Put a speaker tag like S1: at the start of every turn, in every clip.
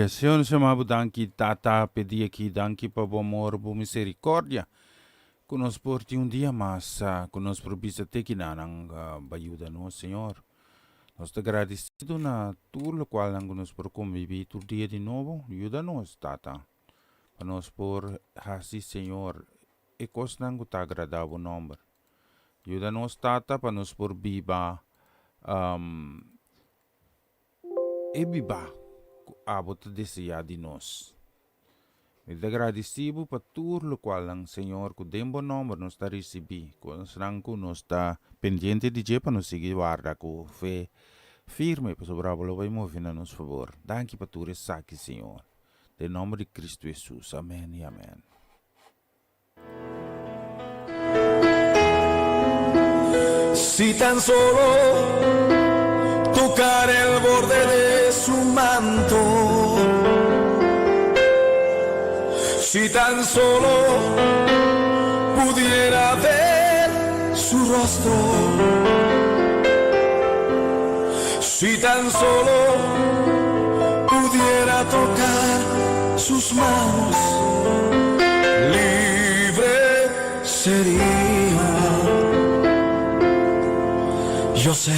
S1: Aleluya. Señor, nos yama bo danki, Tata, p'e dia aki. Danki pa bo amor, bo misericordia, cu nos por tin un dia mas, cu nos por bisa te kinanan ba yuda nos, Señor. Nos ta gradicido na tur locualnan cu nos por convivi tur dia di nobo. Yuda nos, Tata, pa nos por haci, Señor, e cosnan cu ta agrada bo nomber. Yuda nos, Tata, pa nos por biba e bibá ku abo ta deseá di nos. Mi ta gradisí bo pa tur lokualnan, Señor, ku den bo nòmber nos ta risibí, kosnan ku nos ta pendiente di dje pa nos sigui warda ku fe firme, pasobra abo lo bai move na nos fabor. Danki pa tur esaki, Señor. Den nòmber di Kristu Hesus. Amèn i amèn.
S2: Si tan solo tocar el borde de su manto, si tan solo pudiera ver su rostro, si tan solo pudiera tocar sus manos, libre sería. Yo sé.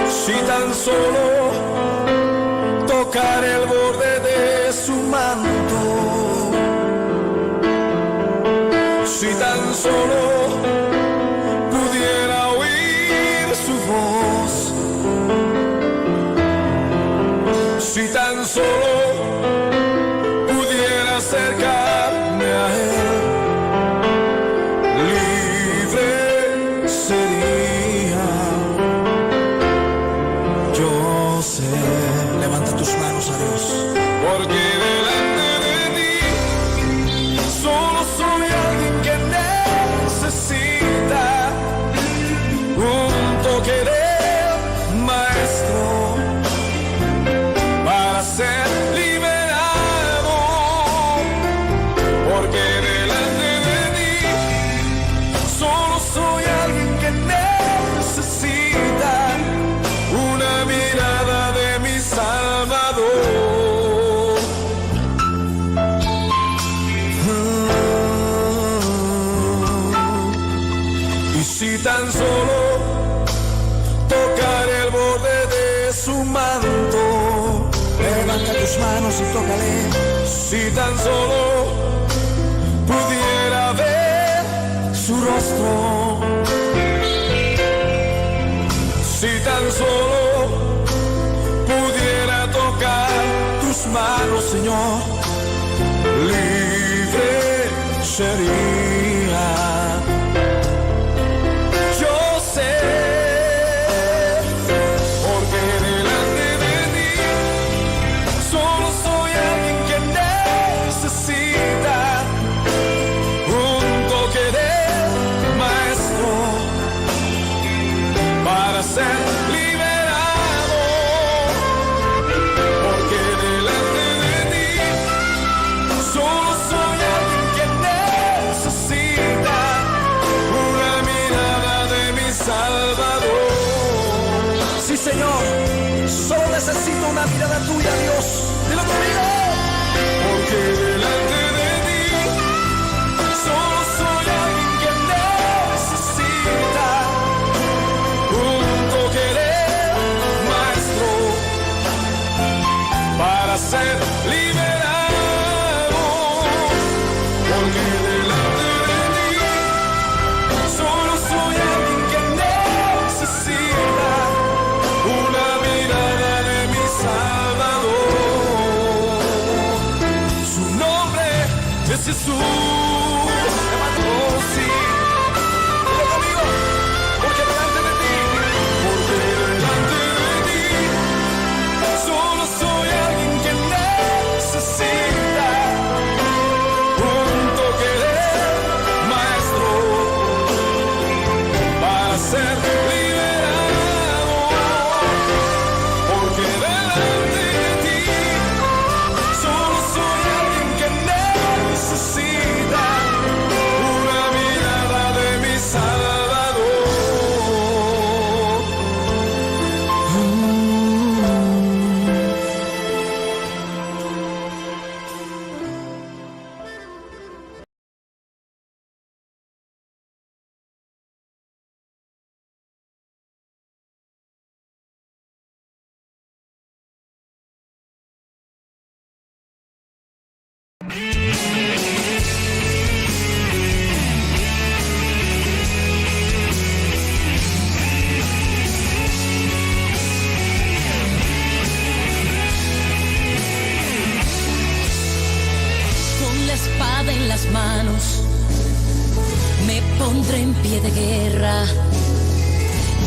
S2: Si tan solo tocar el borde de su manto, si tan solo pudiera oír su voz, si tan solo pudiera acercarme a él, libre sería. Yo sé.
S3: Levanta tus manos a Dios.
S2: Porque delante de ti solo soy alguien que necesita un toque del maestro para ser liberado. Porque delante de ti solo soy alguien que necesita una mirada de mi Salvador. Y si tan solo tocar el borde de su manto,
S3: Levanta tus manos y tócale.
S2: Si tan solo pudiera ver su rostro, si tan solo pudiera tocar tus manos, Señor, libre sería. Yo sé, porque delante de ti solo soy alguien que necesita un toque del maestro para ser liberado. Porque delante de ti solo soy alguien que necesita una mirada de mi Salvador.
S3: Sí, Señor, solo necesito una mirada tuya, Dios. Dilo conmigo.
S2: Porque delante de ti solo soy alguien que necesita un toque del maestro para ser liberado. Porque delante de ti solo soy alguien que necesita una mirada de mi Salvador. Su nombre es Jesús. Oh, sí.
S3: Dilo conmigo. Porque delante de ti,
S2: Porque delante de ti solo soy alguien que necesita un toque del
S4: pondré en pie de guerra,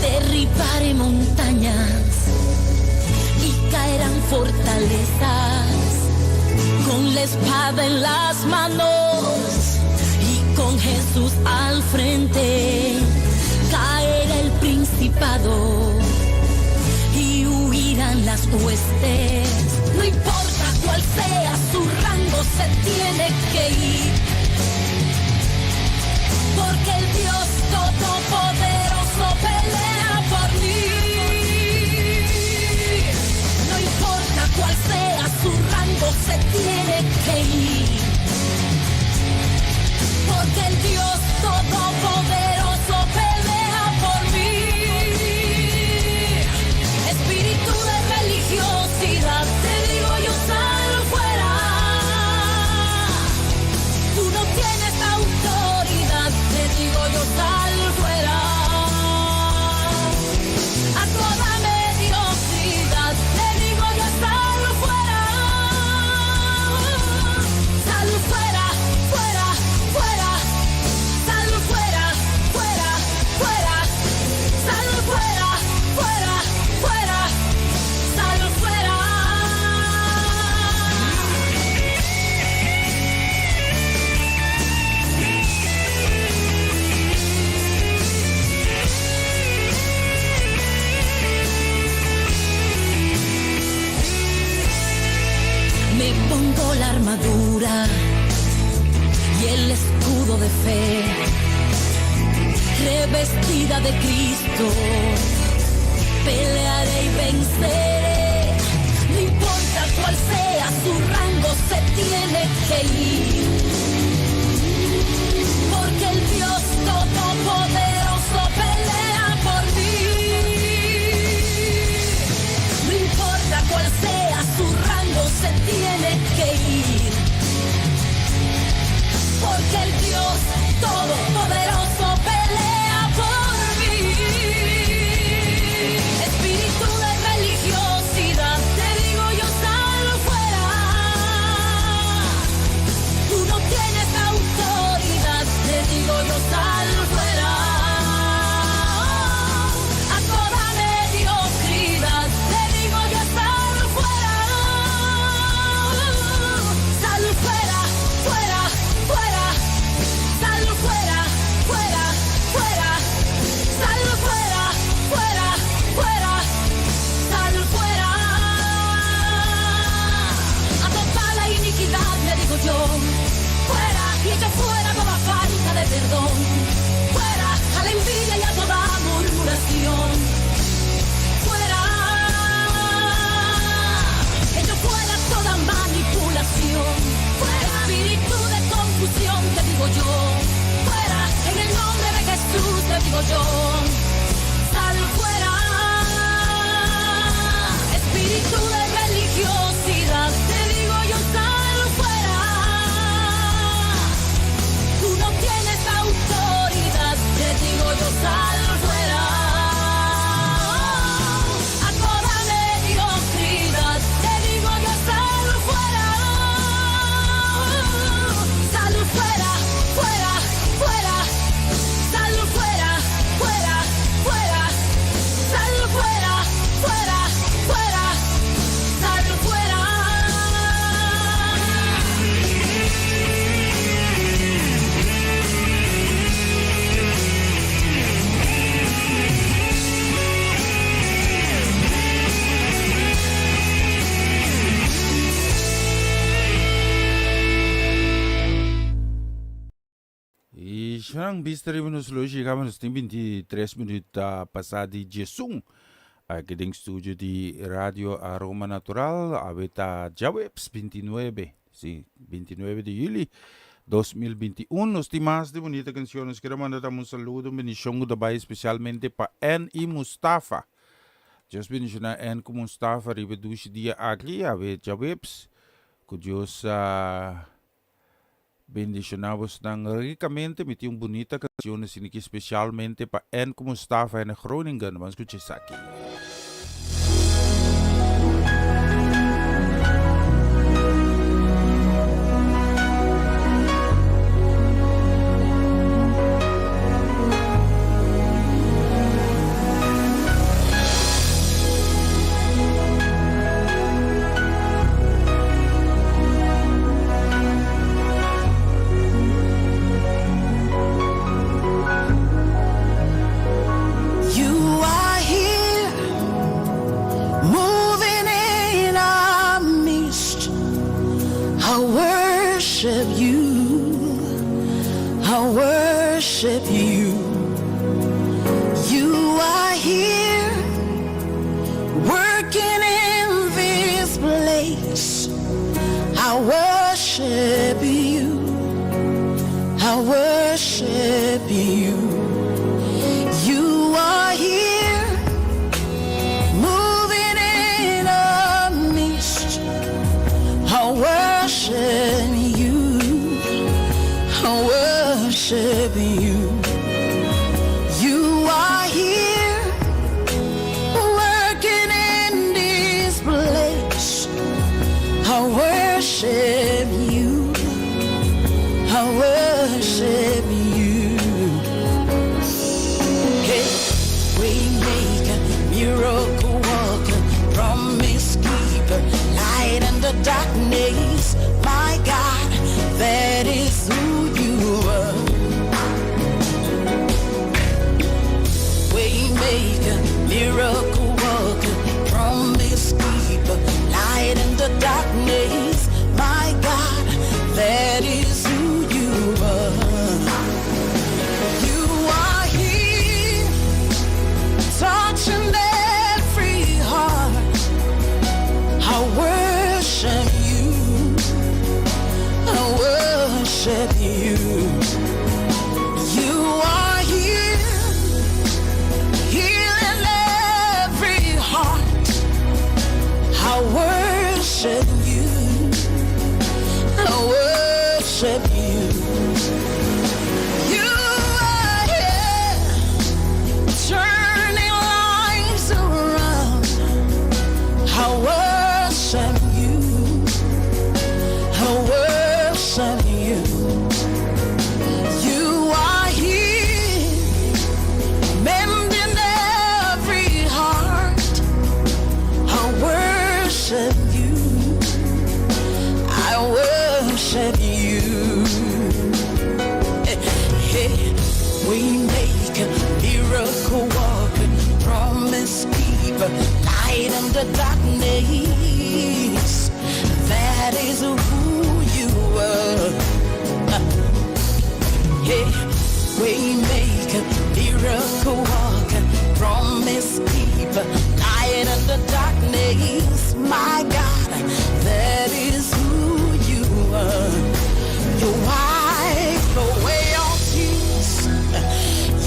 S4: derribaré montañas y caerán fortalezas con la espada en las manos y con Jesús al frente caerá el principado y huirán las huestes. No importa cuál sea su rango, se tiene que ir. Porque el Dios Todopoderoso pelea por mí. No importa cuál sea su rango, se tiene que ir. Porque el Dios Todopoderoso pelea por mí. Espíritu de religiosidad, te digo yo sal fuera. Tú no tienes autoridad, te digo yo sal fuera. A toda mediocridad, te digo yo sal fuera. Sal fuera, fuera, fuera. Sal fuera, fuera, fuera. Sal fuera, fuera, fuera. Sal fuera. Me pongo la armadura y el escudo de fe, revestida de Cristo, pelearé y venceré. No importa cuál sea su rango, se tiene que ir. Porque el Dios Todopoderoso pelea por mí. No importa cuál sea su rango, se tiene que ir. Porque el Dios Todopoderoso pelea por mí. Espíritu de religiosidad, te digo yo sal fuera. Tú no tienes autoridad, te digo yo sal fuera. A toda mediocridad, te digo yo sal fuera. Sal fuera, fuera, fuera. Sal fuera, fuera, fuera. Sal fuera, fuera, fuera. Sal fuera. A toda la iniquidad le digo yo. Fuera y echa fuera toda falta de perdón. Fuera a la envidia y a toda murmuración. Fuera. Echo fuera toda manipulación. Fuera espíritu de confusión, te digo yo. Fuera, en el nombre de Jesús te digo yo. Sal fuera. Espíritu de religiosidad, te digo yo sal fuera. Tú no tienes autoridad, te digo yo sal fuera. A toda mediocridad, te digo yo sal fuera. Sal fuera, fuera, fuera. Sal fuera, fuera, fuera. Sal fuera, fuera, fuera. Sal fuera.
S1: Y Shanang bista riba nos lo llegamos nos tin 23 minuut pasa di 11 aki den studio di Radio Aroma Natural. Awe ta djaweps 29, si, 29 di juli 2021. Nos tin mas di bunita cancion. Nos quiero manda tambe un saludo, un bendicion cu ta bay especialmente pa Ann y Mustafa. Dios bendiciona Ann cu Mustafa riba e dushi dia aki, awe djaweps. Cu Dios bendiciona bosnan ricamente. Mi tin un bunita cancion asina aki specialmente pa Ann cu Mustafa en Groningen. Ban scucha esaki.
S4: worship you. You are here, working in this place. I worship you. I worship you. You are here, moving in our midst. I worship you. I worship you. You are here, working in this place. I worship you. I worship you. Hey, waymaker, miracle worker, promise keeper, light in the darkness. My God, that is who you are. Waymaker, miracle worker, promise keeper, light in the darkness. My God, that is who you are. You are here, touching every heart. I worship you. I worship you. You are here, healing every heart. I worship you. I worship you. You are here, turning lives around. I worship you. I worship you. You are here, mending every heart. I worship you. I worship you. Hey, waymaker, miracle worker, promise keeper, light in the darkness. That is who you are. Hey, waymaker, miracle worker, promise keeper, light in the darkness. My God, that is who you are. You wipe away all tears.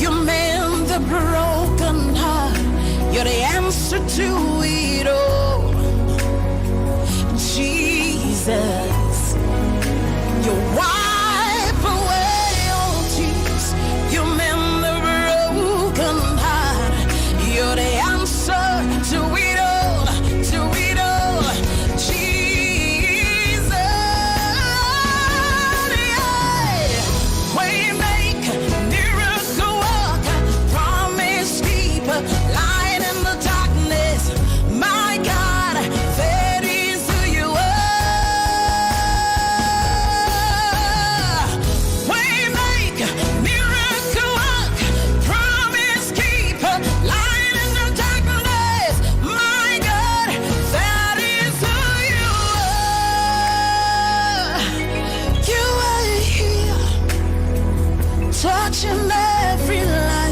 S4: You mend the broken heart. You're the answer to it all. Jesus. You wipe away all tears. You mend the broken heart. You're the answer to it all, to it all. Jesus. Yeah. Waymaker, miracle worker, promise keeper, light in the darkness. My God, that is who you are. Waymaker, miracle worker, promise keeper, light in the darkness. My God, that is who you are. You are here, touching every life.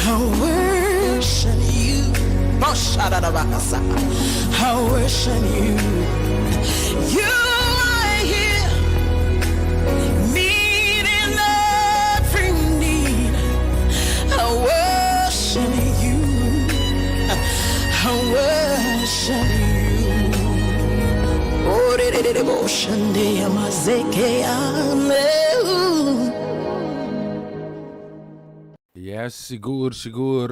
S4: I worship you. Oh, I worship you. You are here, meeting every need. I worship you. I worship you. Oh, de- de- de- de- bo- shande amazeke ame.
S1: Yes, sigur, sigur.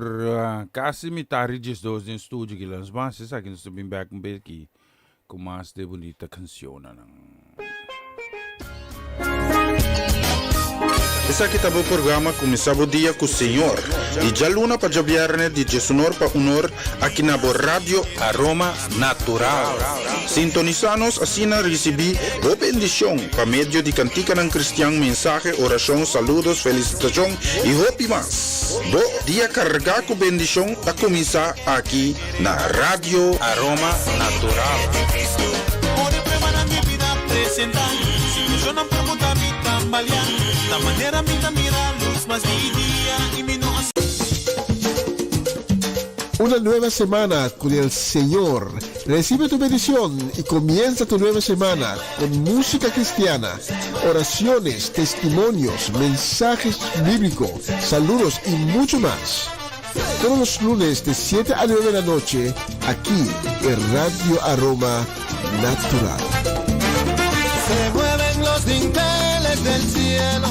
S1: Kasi mitar di 12 den studio aki langs mas. Esaki nos ta bin back un beki ku mas di bunita kanshonnan.
S5: Esaki ta bo programa Kuminsá Bo Dia ku Señor. Di djaluna pa djabièrnè di diesunor pa unor aki na bo Radio Aroma Natural. Sintonisá nos asina risibí bo bendishon pa medio di kantikanan kristian, mensahe, orashon, saludos, felisitashon i hopi mas. Bo dia kargá ku bendishon ta kuminsá aki na Radio Aroma Natural.
S2: Ora pruebanan di bida presentá. manera mi ta mira lus mas di dia i mi no a.
S6: Una nueva semana con el Señor. Recibe tu bendición y comienza tu nueva semana con música cristiana, oraciones, testimonios, mensajes bíblicos, saludos y mucho más. Todos los lunes de 7 a 9 de la noche, aquí en Radio Aroma Natural.
S2: Se mueven los dinteles del cielo.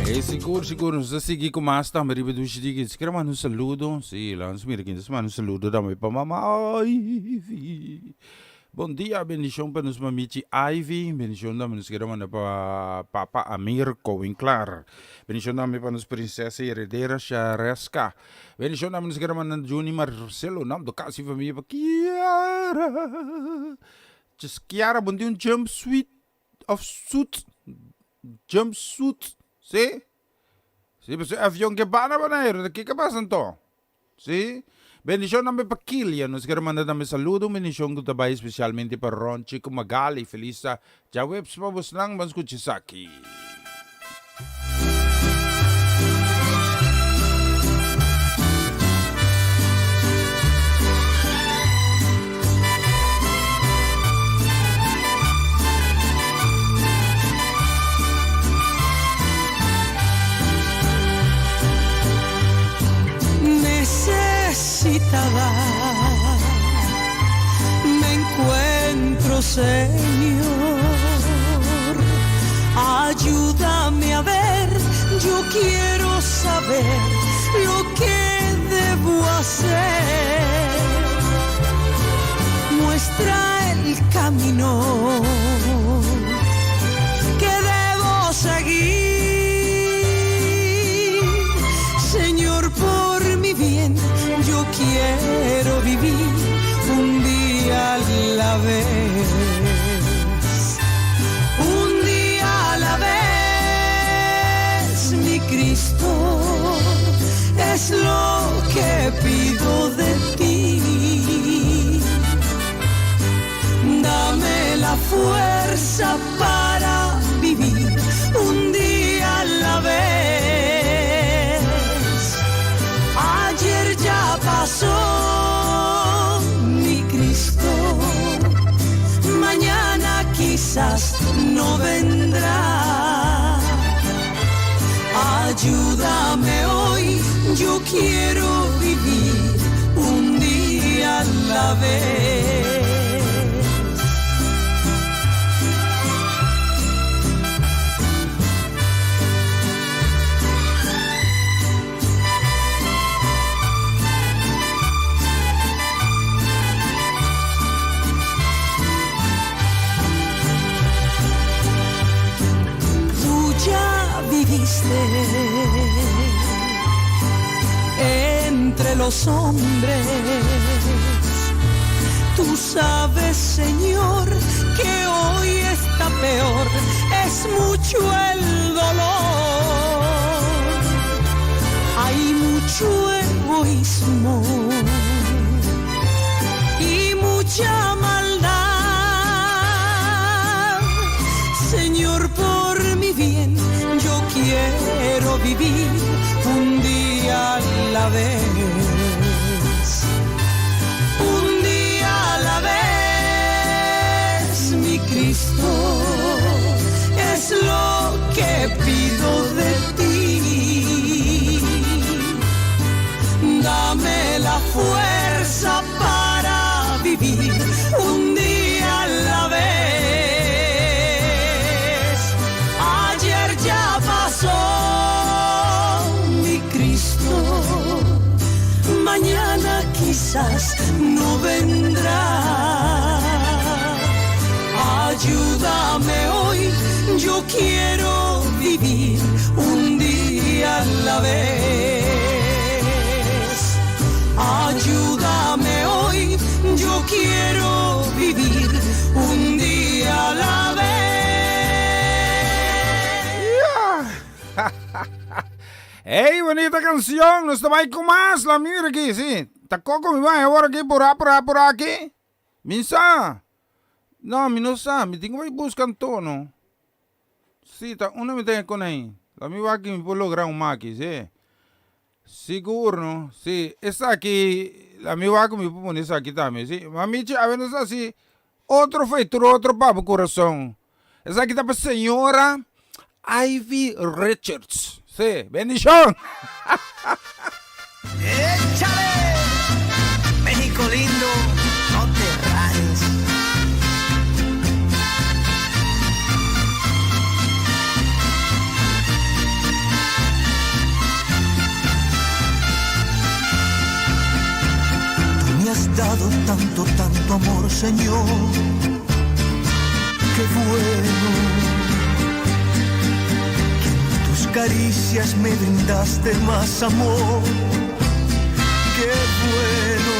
S1: Hey, sigur, sigur, nos ta sigui ku mas tambe riba dushi di ki. Kere manda un saludo. Sí, laat ons mira kin ta manda un saludo tambe pa mama Ivy. Bon dia, bendishon pa nos mamichi Ivy. Bendishon tambe nos kere manda pa papa Amir Cohen-Clar. Bendishon tambe pa nos prinsesa y heredera Shareska. Bendishon tambe nos kere manda Juni Marcelo, nam do kasi famia pa Kiara. Just Kiara, bon tin un jumpsuit of suit, jumpsuit, si? Si, pasobra e avion ke bana Boneiru, ta kiko a pasa anto? Si? Bendishon tambe pa Kilian, nos kere manda tambe saludo, un bendishon ku ta bai spesialmente pa Ronchi ku Magali, felis ta djaweps pa bosnan, ban skucha esaki.
S2: Necesitada me encuentro, Señor. Ayúdame a ver, yo quiero saber lo que debo hacer. Muestra el camino que debo seguir. Señor, por mi bien, yo quiero vivir un día a la vez. Un día a la vez, mi Cristo, es lo que pido de ti. Dame la fuerza para vivir un día a la vez. Ayer ya pasó, mi Cristo. Mañana quizás no vendrá. Ayúdame hoy, yo quiero vivir un día a la vez. Tú ya viviste entre los hombres. Tú sabes, Señor, que hoy está peor, es mucho el dolor. Hay mucho egoísmo y mucha maldad. Señor, por mi bien, yo quiero vivir un día a la vez. Un día a la vez, mi Cristo, es lo que pido de ti. Dame la fuerza para vivir un día a la vez. Ayer ya pasó, mi Cristo. Mañana quizás no vendrá. Ayúdame hoy, yo quiero vivir un día a la vez. Ayúdame hoy, yo quiero vivir un día a la vez.
S1: Hey, bonita canción. Nos ta bai cu mas. La mira aki, si. Ta coco mi bai awor aki pura pura pura aki. Mi sa. No, mi no sa. Mi tin cu bai busca anto, no. Si, ta unda mi ta e con ei. La mi wak mi por logra un maki, si. Sigur no, si. Esaki, la mi wak mi por pone esaki tambe, si. Ma Michi, awe nos hasi otro feitura, otro pa bo kurason. Esaki ta pa señora Ivy Richards. Si, bendishon!
S3: Échale! México lindo, no te rajes. Tú me has dado tanto, tanto amor, Señor. Qué bueno que en tus caricias me brindaste más amor. Qué bueno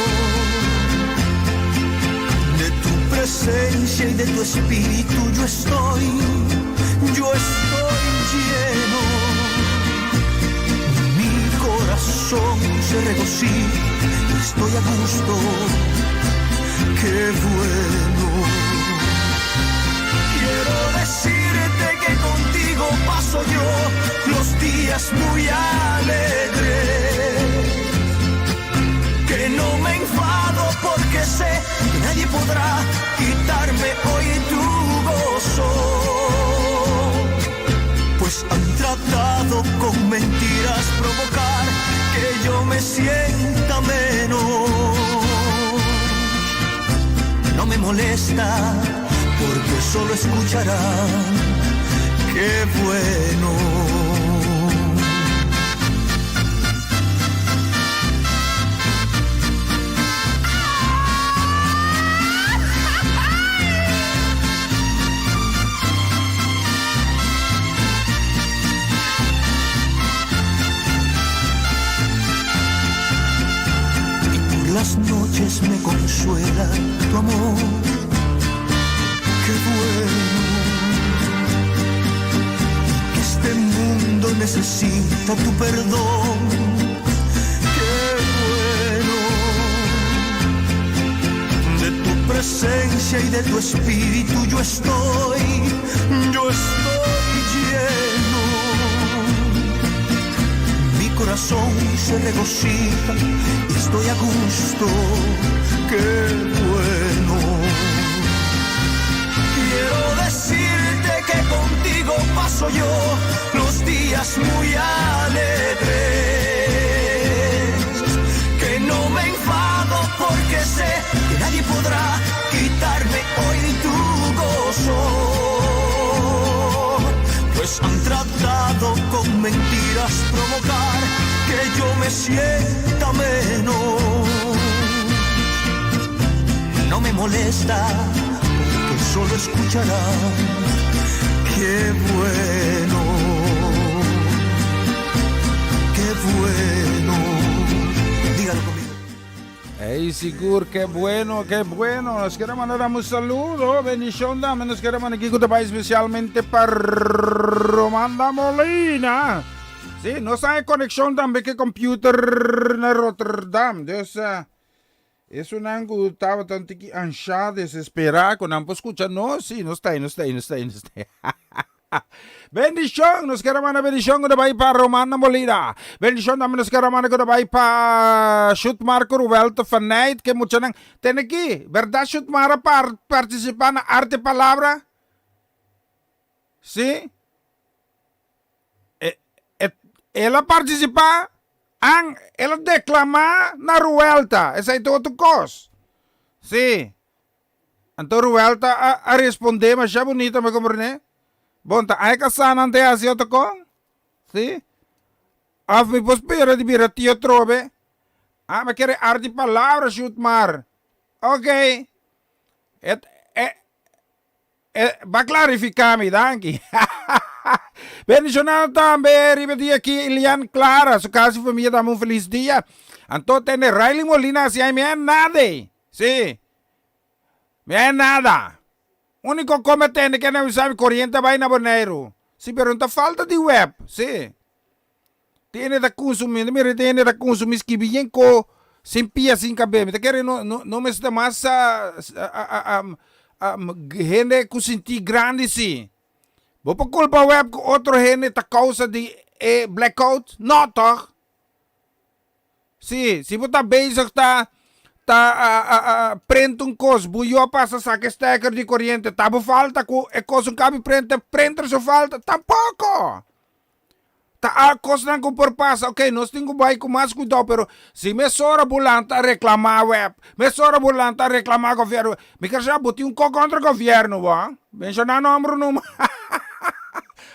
S3: de tu presencia y de tu espíritu yo estoy, yo estoy lleno. Mi corazón se regocija y estoy a gusto. Qué bueno. Quiero decirte que contigo paso yo los días muy alegres. Que no me enfado porque sé que nadie podrá quitarme hoy tu gozo. Pues han tratado con mentiras provocar que yo me sienta menos. No me molesta porque solo escucharán qué bueno. Y por las noches me consuela tu amor. Qué bueno que este mundo necesita tu perdón. Qué bueno de tu presencia y de tu espíritu yo estoy, yo estoy lleno. Mi corazón se regocija y estoy a gusto. Qué bueno. Quiero decirte que contigo paso yo los días muy alegres. Que no me enfado porque sé que nadie podrá quitarme hoy tu gozo. Pues han tratado con mentiras provocar que yo me sienta menos. No me molesta porque solo escucharán qué bueno, qué bueno. Dígalo conmigo.
S1: Ey, sigur, ke bueno, ke bueno. Nos kier manda un saludo. Bendicion dame. Nos kier manda aki cu ta bay especialmente pa Romanda Molina. Sí, nos hay conexion tambe cu computer na Rotterdam. Dus, uh, esunnan cu tabata un tiki ansha, desespera, cu nan por scucha nos. Sí, nos ta ahí, nos ta ahí, nos ta ahí, nos ta ahí. Bendicion! Nos kier a manda bendicion cu ta bay pa Romanda Molina. Bendicion tambe nos kier a manda cu ta bay pa Shutmar cu Ruwelto van Nijt. Ke muchanan tene aki. Berdad Shutmar a par participa na Arte Palabra? Si? E, e, el a participa? An, el a declama na Ruwelta. Esai ta otro cos. Si. Anto Ruel ta a a respondé masha bunita, mi komprendé. Bon, ta ai kasá nan ta hasi otro kon? Sí? Òf mi por spera di bira tio trobe? Ah, mi kere art di palabra, Shutmar. Oké. E e e ba klarifiká mi, danki. Bendishonado tambe riba e dia aki Ilian Clara, su kas i famia dame un felis dia. Anto tende Riley Molina hasi ai mi a nada ei. Sí. Mi a nada. Úniko kon mi a tende ke nan bisa mi koriente a bai na Boneiru. Sí, pero no ta falta di web. Sí. Tin hende ta kunsumí, mi mira tin hende ta kunsumí skibi yen ko sin pia sin kabes. Mi ta kere no no no mester mas hende ku sintí grandi sí. Bo por kulpa web ku otro hende ta kousa di e blackout? No tòg? Sí, si bo ta bezig ta ta print un kos, bo yu a pasa saka e steker di koriente, ta bo falta ku e kos un kabi print, e printer su falta? Tampoko! Ta al kosnan ku por pasa, ok, nos tin ku bai ku mas kuidou, pero si mesora bo lanta reklamá web, mesora bo lanta reklamá gobièrnu, mi ker sa bo tin un kos kontra gobièrnu bo, menshoná nòmber numa.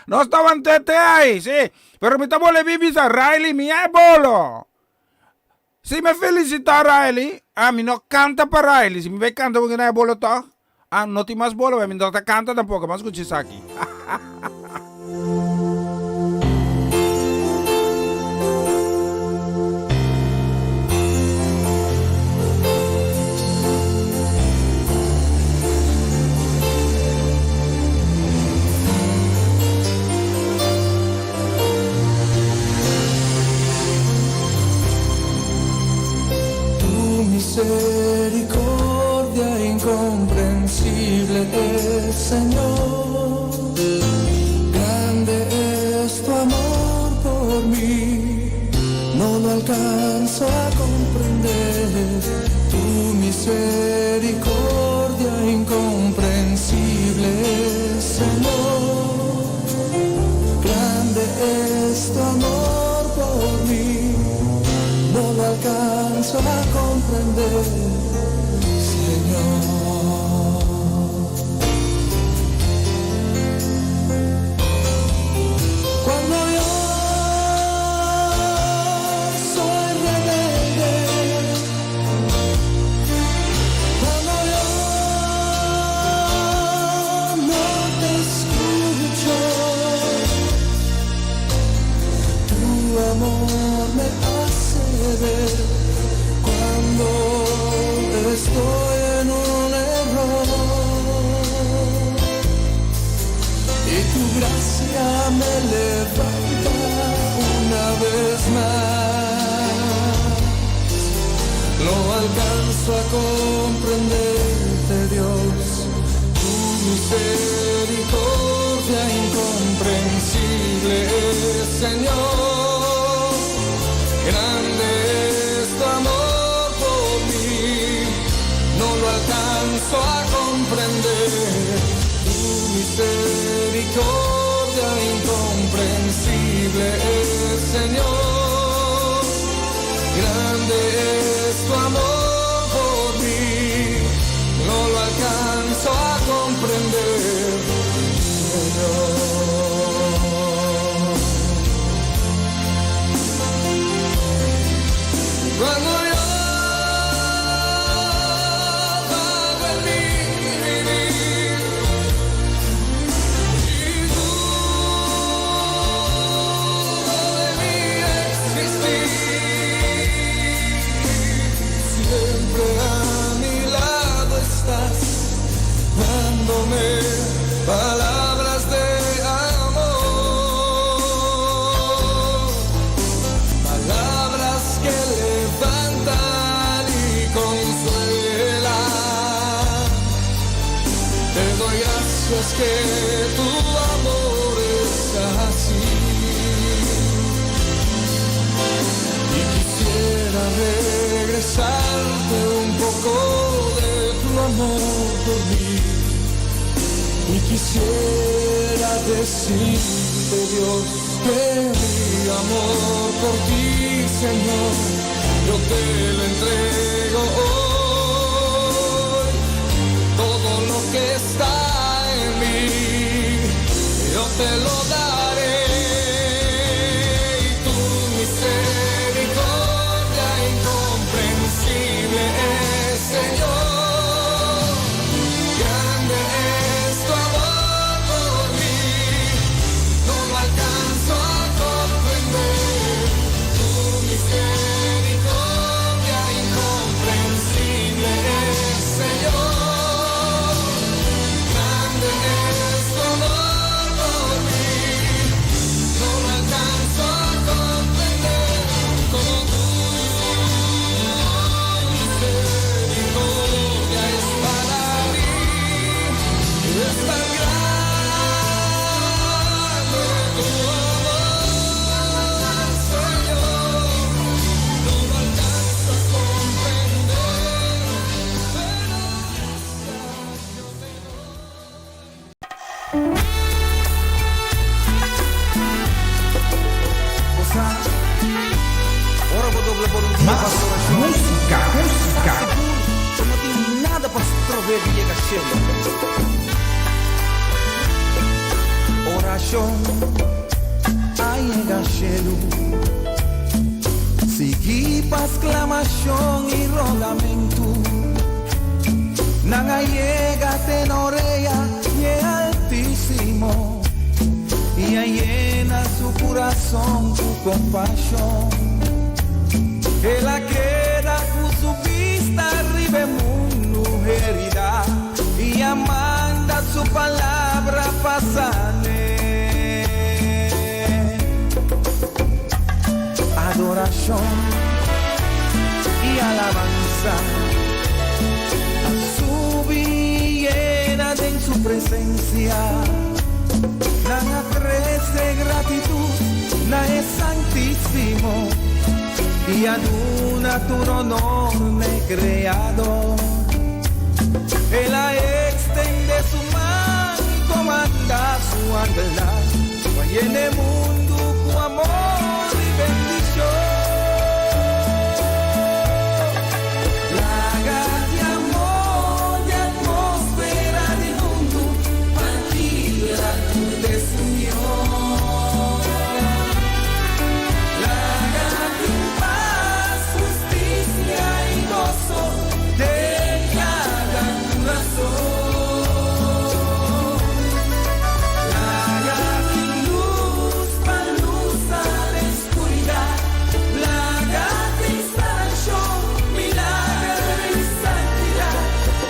S1: Nos ta want'é te ai, sí, pero mi ta bolbe bisa Riley mi a e bolo. Si mi felisitá Riley, ah, mi no kanta pa Riley, si mi bai kanta ku kina e bolo tòg, ah, no tin mas bolo, mi no ta kanta tampoko, mas skucha esaki.
S3: Tu misericordia incomprensible es, Señor. Grande es tu amor por mí, no lo alcanzo a comprender. Tu misericordia incomprensible es, Señor. Grande es tu amor por mí, no lo alcanzo a comprender, Señor. Cuando yo soy rebelde, cuando yo no te escucho, tu amor me hace ver cuando estoy en un error y tu gracia me levanta una vez más. No alcanzo a comprenderte, Dios, tu misericordia incomprensible, Señor. Grande es tu amor por mí, no lo alcanzo a comprender. Tu misericordia incomprensible, Señor. Grande es tu amor por mí, no lo alcanzo a comprender, Señor. Cuando yo vago en mi vivir y dudo de mi existir, siempre a mi lado estás, dándome palabras de amor, palabras que levantan y consuelan. Te doy gracias que tu amor es así. Y quisiera regresarte un poco de tu amor por mí. Y quisiera decirte, Dios, que mi amor por ti, Señor, yo te lo entrego hoy. Todo lo que está en mí, yo te lo daré. Y tu misericordia incomprensible es, Señor. Grande es tu amor por mí, no lo alcanzo a comprender. Tu misericordia incomprensible es, Señor. Grande es tu amor por mí. Mas
S1: músika, músika.
S3: Sigur no tin nada pa strob'é di yega shelu. Orashon a yega shelu. Sigui pa sklamashon i rogamentu. Nan a yega te na orea di e Altísimo i a yena su kurason ku kompashon. El a keda ku su bista riba e mundu heridá i a manda su palabra pa san'é. Adorashon i alabansa a subi yena den su presensia. Nan a trese gratitut na e Santísimo i a duna tur honor n'e Kreador. El a ekstendé su man i komandá su angelnan pa yena e mundu ku amor i bendishon. Laga di amor di atmósfera di mundu pa kibra tur desunion. Laga tin pas, hustisia i goso den kada kurason. Laga tin lus pa lusa den skuridat. Laga tin sanashon, milager i santidat.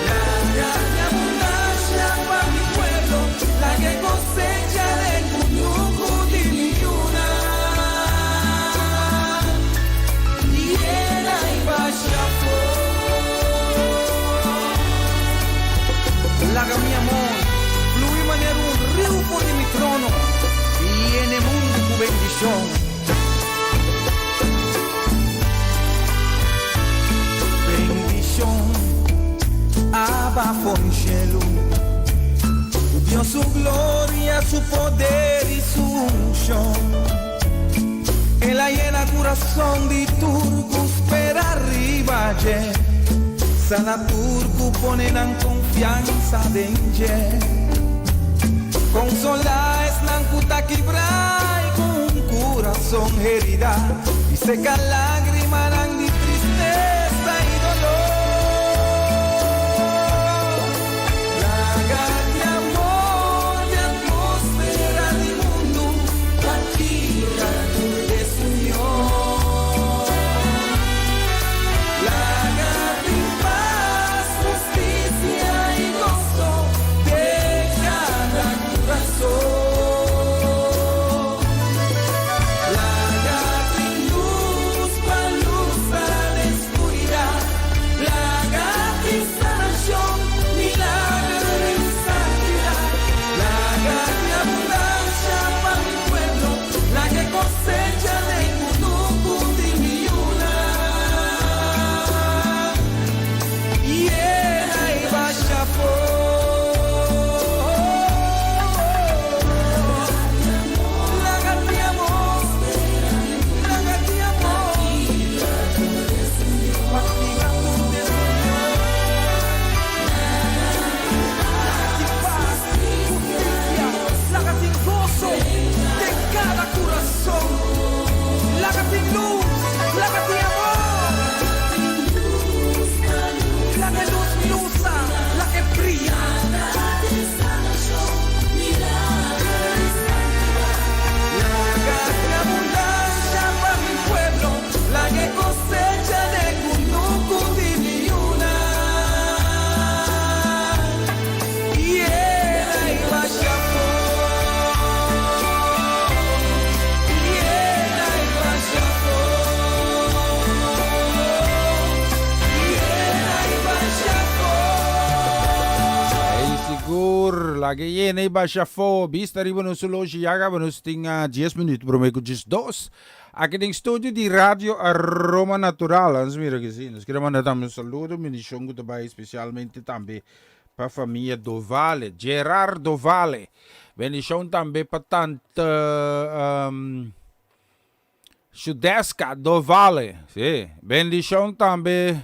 S3: Laga tin abundansia pa mi pueblo, laga e kosecha den kunuku di mi yunan. Yena i basha afó. Laga mi amor flui manera un riu for di mi trono i yena e mundu ku bendishon. Bendishon aba for di shelu, ku Dios su gloria, su poder i su unshon. El a yena kurason di tur ku spera riba dje, sana tur ku pone nan konfiansa den dje. Konsolá esnan ku ta kibrá i ku un kurason heridá, i seka lágrimanan di tristesa i doló. Laga di amor di atmósfera di mundu pa kibra tur desunion. Laga tin pas, hustisia i goso den kada kurason. Laga tin lus pa lusa den skuridat. Laga tin sanashon, milager i santidat. Laga tin abundansia pa mi pueblo, laga e kosecha den kunuku di mi yunan. Yena i basha afó. Laga tin amor, laga tin amor, pa kibra tur desunion. Laga tin pas, hustisia, laga tin goso den kada kurason. Laga tin lus, laga tin amor. Laga e lus lusa, laga e bria. Laga tin abundansha pa mi pueblo, laga e kosecha den kunuku di mi yunan. Yena i basha afó. Yena i basha afó. Yena i basha afó.
S1: Ei sigur, laga yena i basha afó. Bista riba nos oloshi ya caba nos tin 10 minuut prome cu 12. Aki den studio di Radio Aroma Natural. Nos mira que si. Nos quiere manda tambe un saludo, bendicion cu ta bay especialmente tambe pa famia Dovale, Gerard Dovale. Bendicion tambe pa tante um, Shudeska Dovale, si. Bendishon tambe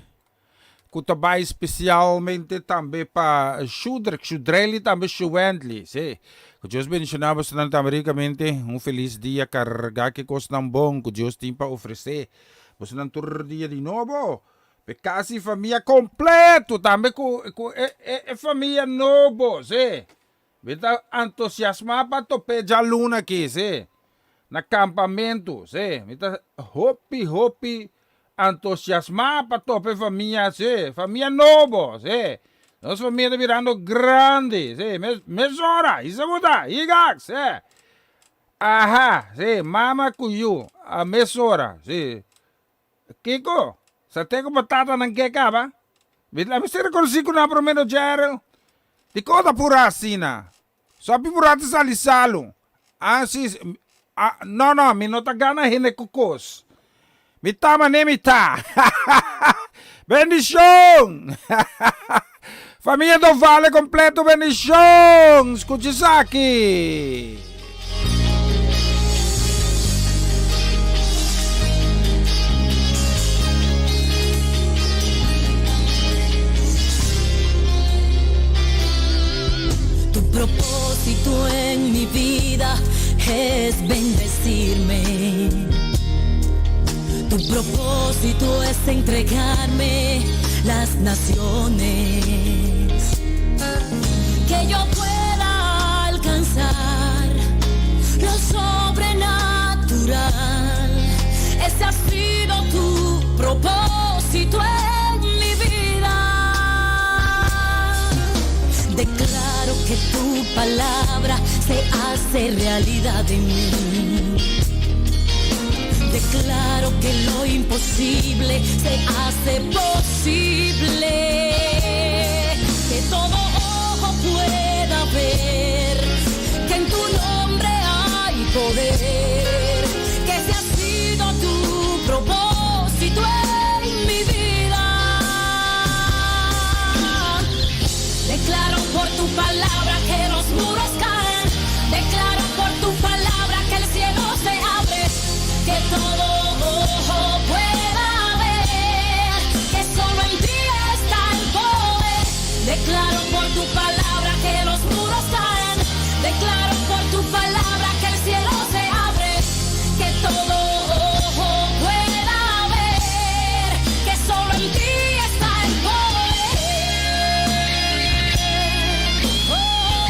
S1: ku ta bai spesialmente tambe pa Shudrek, Shudreli tambe Shuwendly, si. Ku Dios bendishoná bosonan tambe rikamente. Un felis dia kargá ku e kosnan bon ku Dios tin pa ofresé bosonan tur dia di nobo. P'e kas i famia kompleto tambe ku ku e e famia nobo, si. Mi ta entusiasmá pa top'é djaluna aki, sí, na kampamentu, sí. Mi ta hopi, hopi entusiasmá pa topa e famia, sí, famia nobo, sí. Nos famia ta birando grandi, sí. Mesora, hisa bo ta, higak, sí. Aha, sí, mama ku yu, a mesora, sí. Kiko? Sa te ku bo tatanan ke kaba? Mi ta mester rekonosí ku nan promé no Jerrel. Dikon ta purá asina? Sopi purá ta sali salu. Ah, si, ah, no, no, mi no ta gana hende ku kos. Mi ta manera mi ta. Bendishon! Famia Dovale kompleto bendishon! Skucha esaki!
S4: Tu propósito en mi vida es bendecirme. Tu propósito es entregarme las naciones. Que yo pueda alcanzar lo sobrenatural. Ese ha sido tu propósito en mi vida. Declaro que tu palabra se hace realidad en mí. Declaro que lo imposible se hace posible. Que todo ojo pueda ver que en tu nombre hay poder. Que ese ha sido tu propósito en mi vida. Declaro por tu palabra que los muros caen. Declaro por tu palabra que el cielo se abre. Que todo ojo pueda ver que solo en ti está el poder. Declaro por tu palabra que los muros caen. Declaro por tu palabra que el cielo se abre. Que todo ojo pueda ver que solo en ti está el poder. Oh,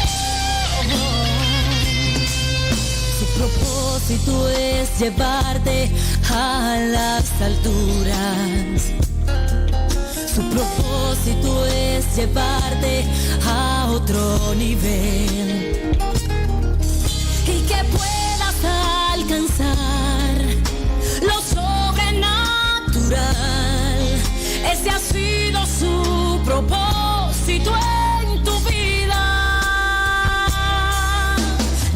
S4: oh, oh. Su propósito es llevarte a las alturas. Su propósito es llevarte a otro nivel. Y que puedas alcanzar lo sobrenatural. Ese ha sido su propósito en tu vida.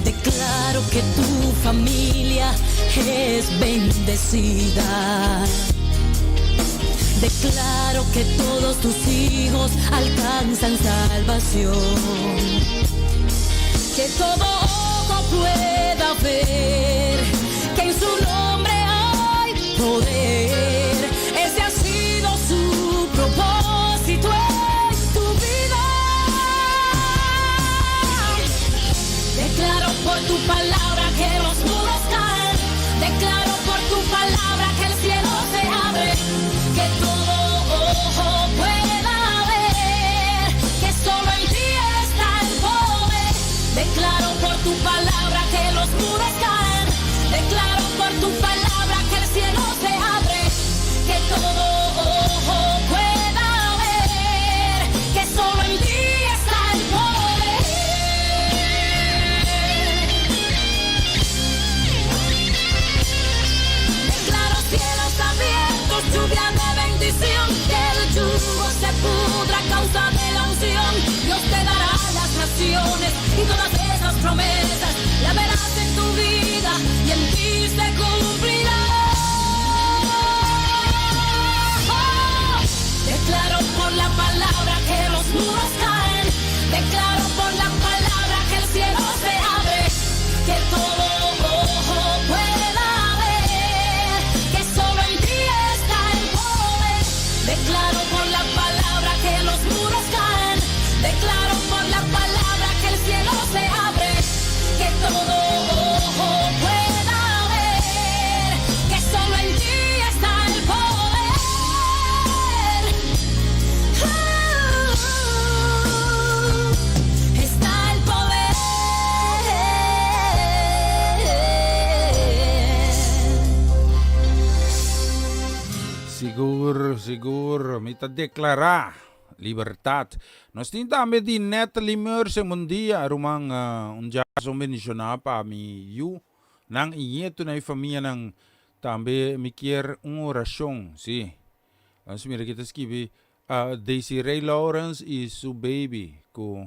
S4: Declaro que tu familia es bendecida. Declaro que todos tus hijos alcanzan salvación. Que todo ojo pueda ver que en su nombre hay poder. Ese ha sido su propósito en tu vida. Declaro por tu palabra que los muros caen. Declaro por tu palabra que el cielo se abre. Que todo ojo pueda ver que solo en ti está el poder. Declaro por tu palabra que los muros caen. Declaro por tu palabra que el cielo se abre. Que todo ojo pueda ver que solo en ti está el poder. Declaro cielos abiertos, lluvia de bendición, que el yugo se pudra a causa de la unción. Dios te dará las naciones y todas esas promesas la verás en tu vida y en ti se cumplirá. Declaro por la palabra que los muros caen. Declaro por la palabra que el cielo se abre. Que todo ojo pueda ver.
S1: Sigur, sigur, mi ta deklará libertat. Nos tin tambe di Natalie Mercer, bon dia ruman, un djason bendishoná pa mi yu nan i ñetunan i famianan. Tambe mi kier un orashon, si. Nos mira ki ta skibi Desiree Lawrence i su baby ku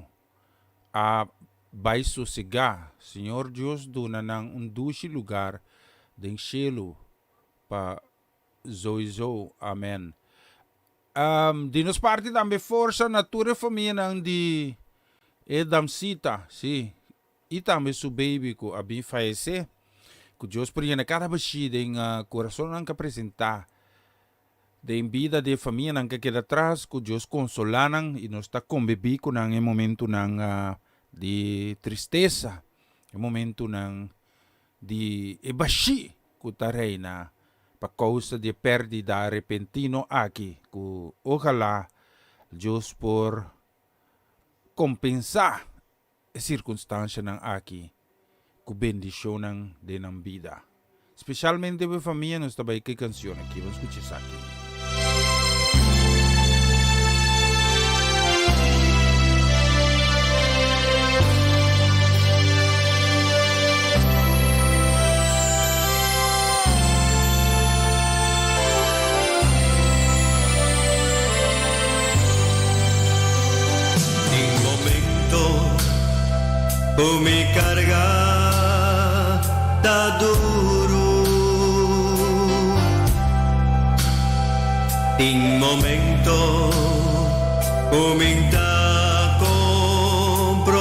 S1: a bai sosegá. Señor Dios duna nan un dushi lugar den shelu pa zoizo. Amen. Di nos parti tambe forsa na tur e famianan di e damsita, si, i tambe su baby ku a bin fayesé. Ku Dios por yena kada bashí den kurasonnan ku a presentá den bida di e famianan ku a keda atras, ku Dios konsolá nan i nos ta konbibí ku nan e momentunan di tristesa, e momentunan di e bashí ku ta reina pa kousa di e pèrdida repentino aki, ku ojalá Dios por kompensá e sirkunstanshanan aki ku bendishonnan den nan bida. Speshalmente pa e famia nos ta bai ku e kanshon aki. Ban skucha esaki.
S7: Den momento ku mi karga ta duru Tin momento ku mi ta komprondé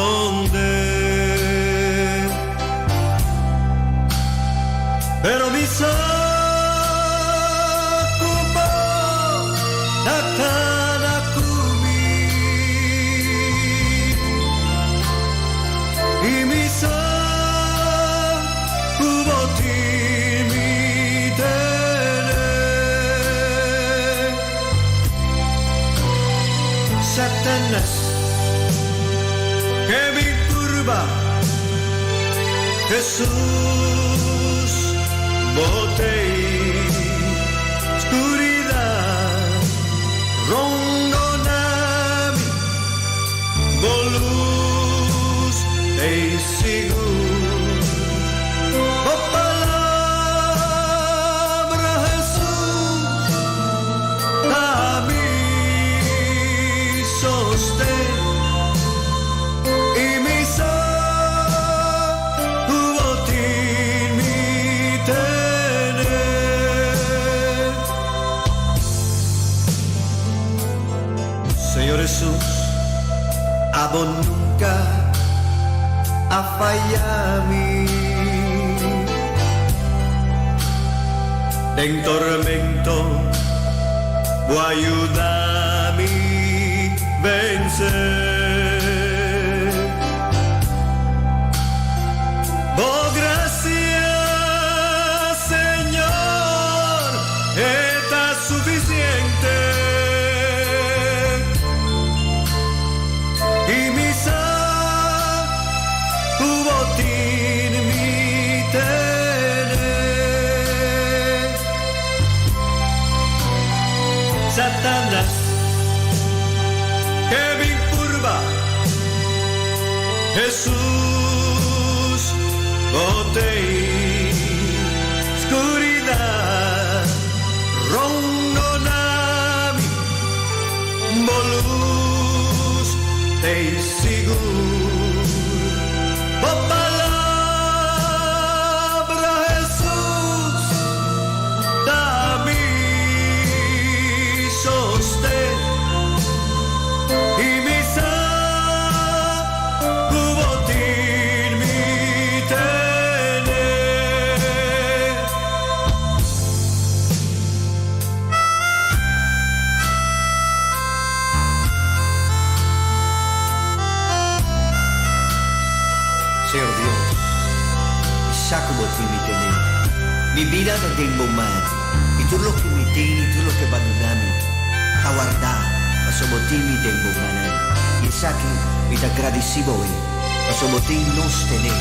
S7: Pero mi sa ku bo ta kana ku mi I mi sa ku bo tin mi tene. Satanas ke bin purba Hesus bo tei Skuridat rondona mi Bo lus ei sigur Bo palabra Hesus ta mi sosten I mi sa ku bo tin mi tene. Señor Hesus, abo nunka a faya mi. Den tormento bo a yuda mi vense. Bo gracia, Señor, e ta suficiente. I mi sa ku bo tin mi tene. Satanas ke bin purba Hesus bo tei skuridat rondona mi bo lus tei sigur bo palabra Hesus ta mi sosten i mi sa ku bo tin mi tene.
S8: Señor Dios, mi sa ku bo tin mi tene. Mi bida ta den bo man, i tur loke mi tin i tur loke bo a duna mi ta wardá pasobra bo tin mi den bo mannan. I esaki mi ta gradisí bo e, pasobra bo tin nos tene.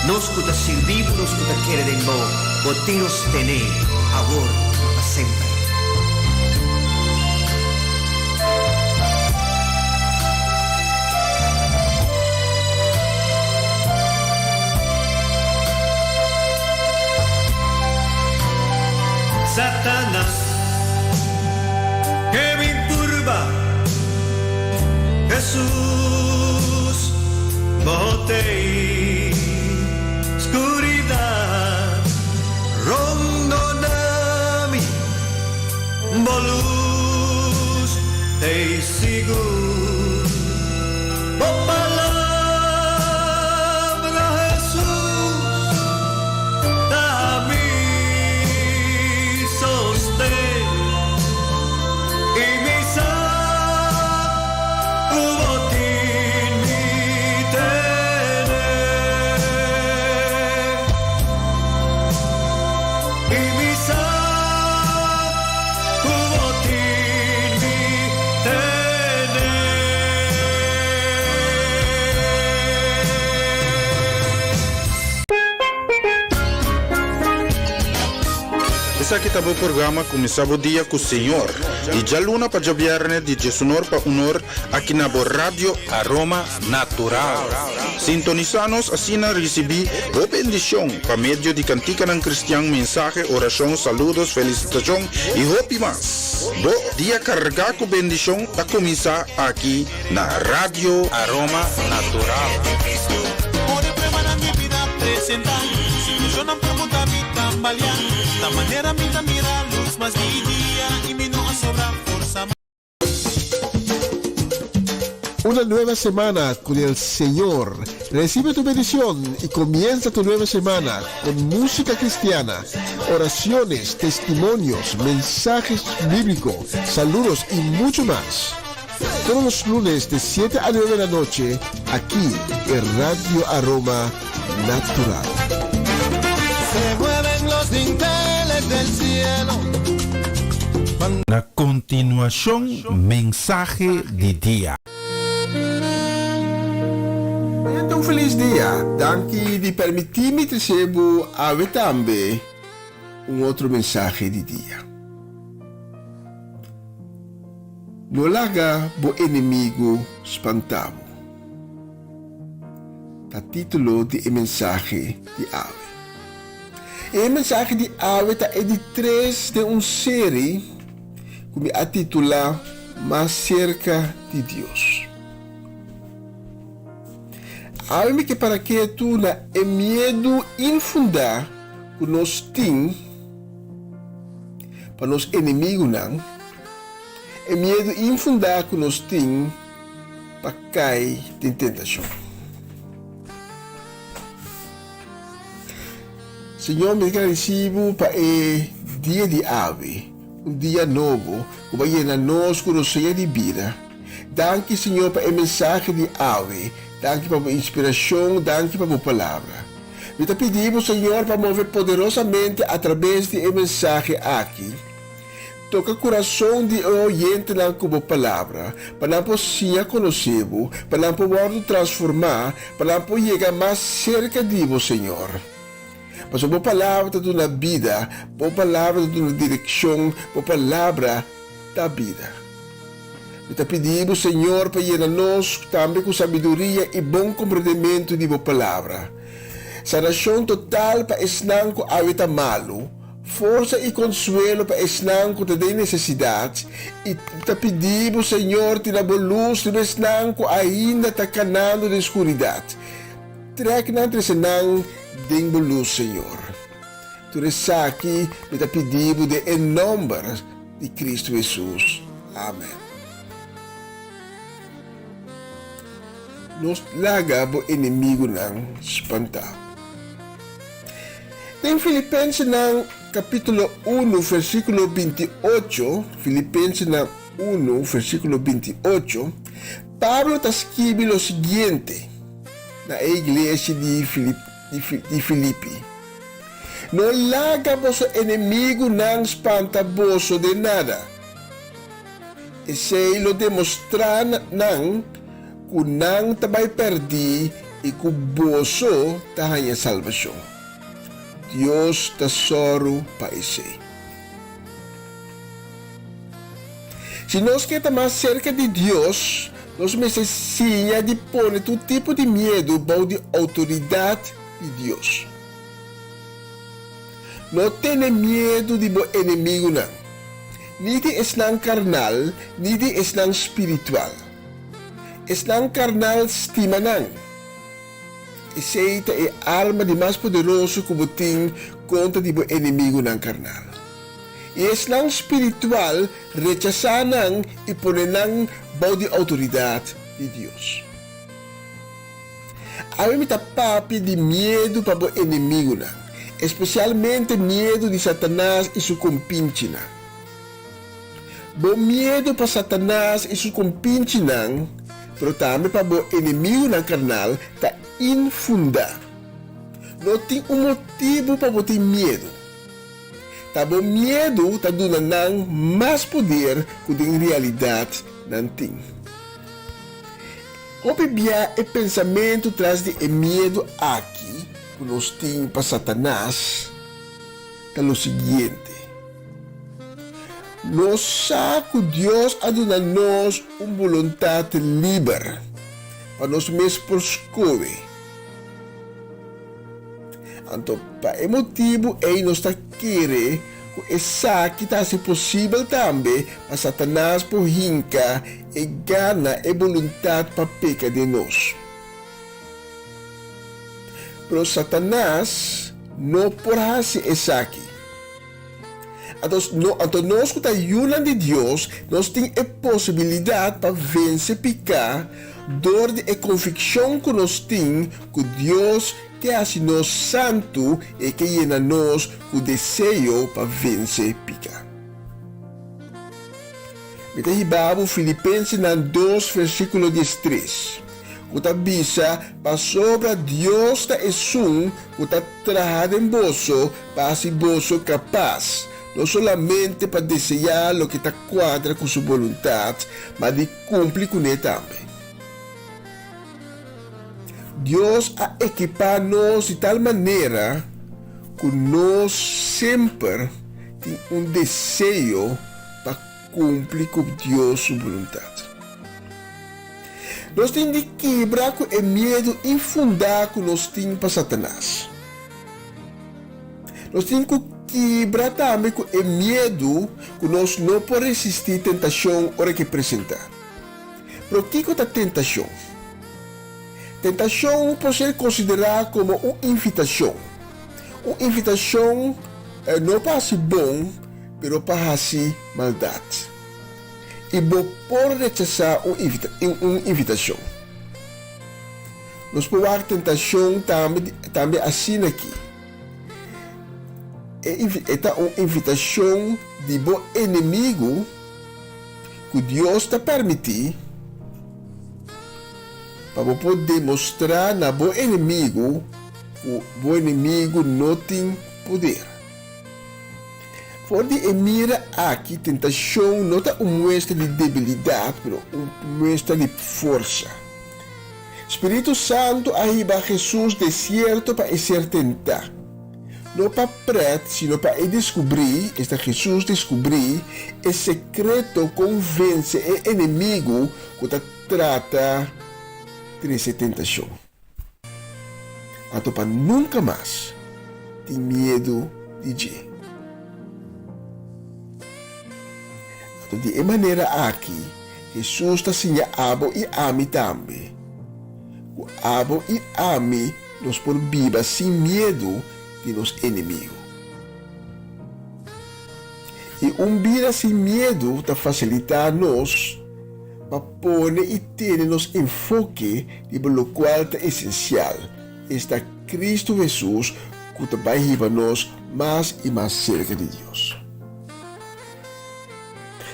S8: Nos ku ta sirbi bo, nos ku ta kere den bo, bo tin nos tene, awor i pa semper.
S7: Satanas ke bin purba Jesus bo t'ei Skuridat rondona mi Bo lus t'ei sigur Bo palabra Jesus ta mi sosten i mi sa ku bo tin mi tene. I mi sa ku bo tin mi tene.
S5: Esaki ta bo programa Kuminsá bo dia ku Señor, di djaluna pa djabièrnè di diesunor pa unor aki na bo Radio Aroma Natural. Sintonisá nos asina risibí bo bendishon pa medio di kantikanan kristian, mensahe, orashon, saludos, felisitashon i hopi mas. Bo dia kargá ku bendishon ta kuminsá aki na Radio Aroma Natural.
S6: Una nueva semana con el Señor. Recibe tu bendición y comienza tu nueva semana con música cristiana, oraciones, testimonios, mensajes bíblicos, saludos y mucho más. Todos los lunes de 7 a 9 de la noche, aquí en Radio Aroma Natural.
S3: Se mueven los dinteles del cielo.
S1: Na kontinuashon mensahe di dia.
S6: Mañana un felis dia. Danki di permití mi trese bo awe tambe un otro mensahe di dia. No laga bo enemigu spantá bo. Ta título di e mensahe di awe. E mensahe di awe ta e di tres den un seri ku mi a titulá Mas Serka di Dios. Awe mi ke para ketu na e miedu infundá ku nos tin pa nos enemigunan. E miedu infundá ku nos tin pa kai den tentashon. Señor, mi ta gradisí bo pa e dia di awe, un dia nobo ku bo a yena nos ku rosea di bida. Danki, Señor, pa e mensahe di awe. Danki pa bo inspirashon, danki pa bo palabra. Mi ta pidi bo, Señor, pa move poderosamente atrabes di e mensahe aki. Toka kurason di e oyentenan ku bo palabra, pa nan por siña konosé bo, pa nan por wòrdu transformá, pa nan por yega mas serka di bo, Señor. Pasobra bo palabra ta duna bida, bo palabra ta duna direkshon, bo palabra ta bida. Mi ta pidi bo, Señor, pa yena nos tambe ku sabiduria i bon komprendementu di bo palabra. Sanashon total pa esnan ku awe ta malu. Forsa i konsuelo pa esnan ku ta den nesesidat, i ta pidi bo, Señor, tira bo lus riba esnan ku ainda ta kanando den skuridat. Trèk nan trese nan den bo lus, Señor. Tur esaki mi ta pidi bo den e nòmber di Kristu Hesus. Amen. No laga bo enemigunan spantá. Den Filipensenan kapítulo unu versíkulo binti ocho, Filipensenan unu versíkulo binti ocho, Pablo ta skibi lo siguiente na e iglesia di di Filipi, No laga boso enemigunan spanta boso den nada. Esei lo demostrá nan ku nan ta bai pèrdí i ku boso ta haña salbashon. Dios ta sòru pa esei. Si nos ke ta mas serka di Dios, nos mester siña di pone tur tipo di miedu bou di outoridat di Dios. No tene miedu di bo enemigunan, ni di esnan karnal ni di esnan spiritual. Esnan karnal stima nan. Esei ta e arma di mas poderoso ku bo tin kontra di bo enemigunan karnal. I esnan spiritual rechasá nan i pone nan bou di outoridat di Dios. Awe mi ta papia di miedu pa bo enemigunan, espesialmente miedu di Satanas i su kompinchinan. Bo miedu pa Satanas i su kompinchinan, pero tambe pa bo enemigunan karnal, ta infundá. No tin un motibu pa bo tin miedu. Ta bo miedu ta duna nan mas poder ku den realidat nan tin. Hopi bia e pensamentu tras di e miedu aki ku nos tin pa Satanas ta lo siguiente, Nos sa ku Dios a duna nos un boluntat liber pa nos mes por skohe. Anto pa e motibu ei nos ta kere ku esaki ta hasi posibel tambe pa Satanas por hinka e gana e boluntat pa peka den nos. Pero Satanas no por hasi esaki. Anto anto nos ku ta yunan di Dios, nos tin e posibilidat pa vense piká dor di e konvikshon ku nos tin ku Dios ke hasi nos santu i ke yena nos ku deseo pa vense piká. Mi ta hiba bo Filipensenan dos versíkulo diestres, ku ta bisa, Pasobra Dios ta esun ku ta traha den boso pa hasi boso kapas, no solamente pa deseá loke ta kuadra ku su boluntat, ma di kumpli kuné tambe. Dios a ekipá nos di tal manera ku nos semper tin un deseo pa kumpli ku Dios su boluntat. Nos tin di kibra ku e miedu infundá ku nos tin pa Satanas. Nos tin ku kibra tambe ku e miedu ku nos no por resistí tentashon ora ke presentá. Pero kiko ta tentashon? Tentashon por ser konsiderá komo un invitashon. Un invitashon no pa hasi bon, pero pa hasi maldat. I bo por rechasá un un invitashon. Nos por wak tentashon tambe tambe asina aki. E e ta un invitashon di bo enemigu ku Dios ta permití pa bo por demostrá na bo enemigu ku bo enemigu no tin poder. For di e mira aki, tentashon no ta un muestra di debilidat, pero un muestra di forsa. Spiritu Santu a hiba Hesus desierto pa e ser tentá. No pa pret, sino pa e deskubrí, esta Hesus deskubrí, e sekreto kon vense e enemigu ku ta trata trese tentashon. Anto pa nunka mas tin miedu di dje. Anto di e manera aki Hesus ta siña abo i ami tambe ku abo i ami nos por biba sin miedu di nos enemigu. I un bida sin miedu ta fasilitá nos pa pone i tene nos enfoke riba lokual ta esensial, esta Kristu Hesus ku ta bai hiba nos mas i mas serka di Dios.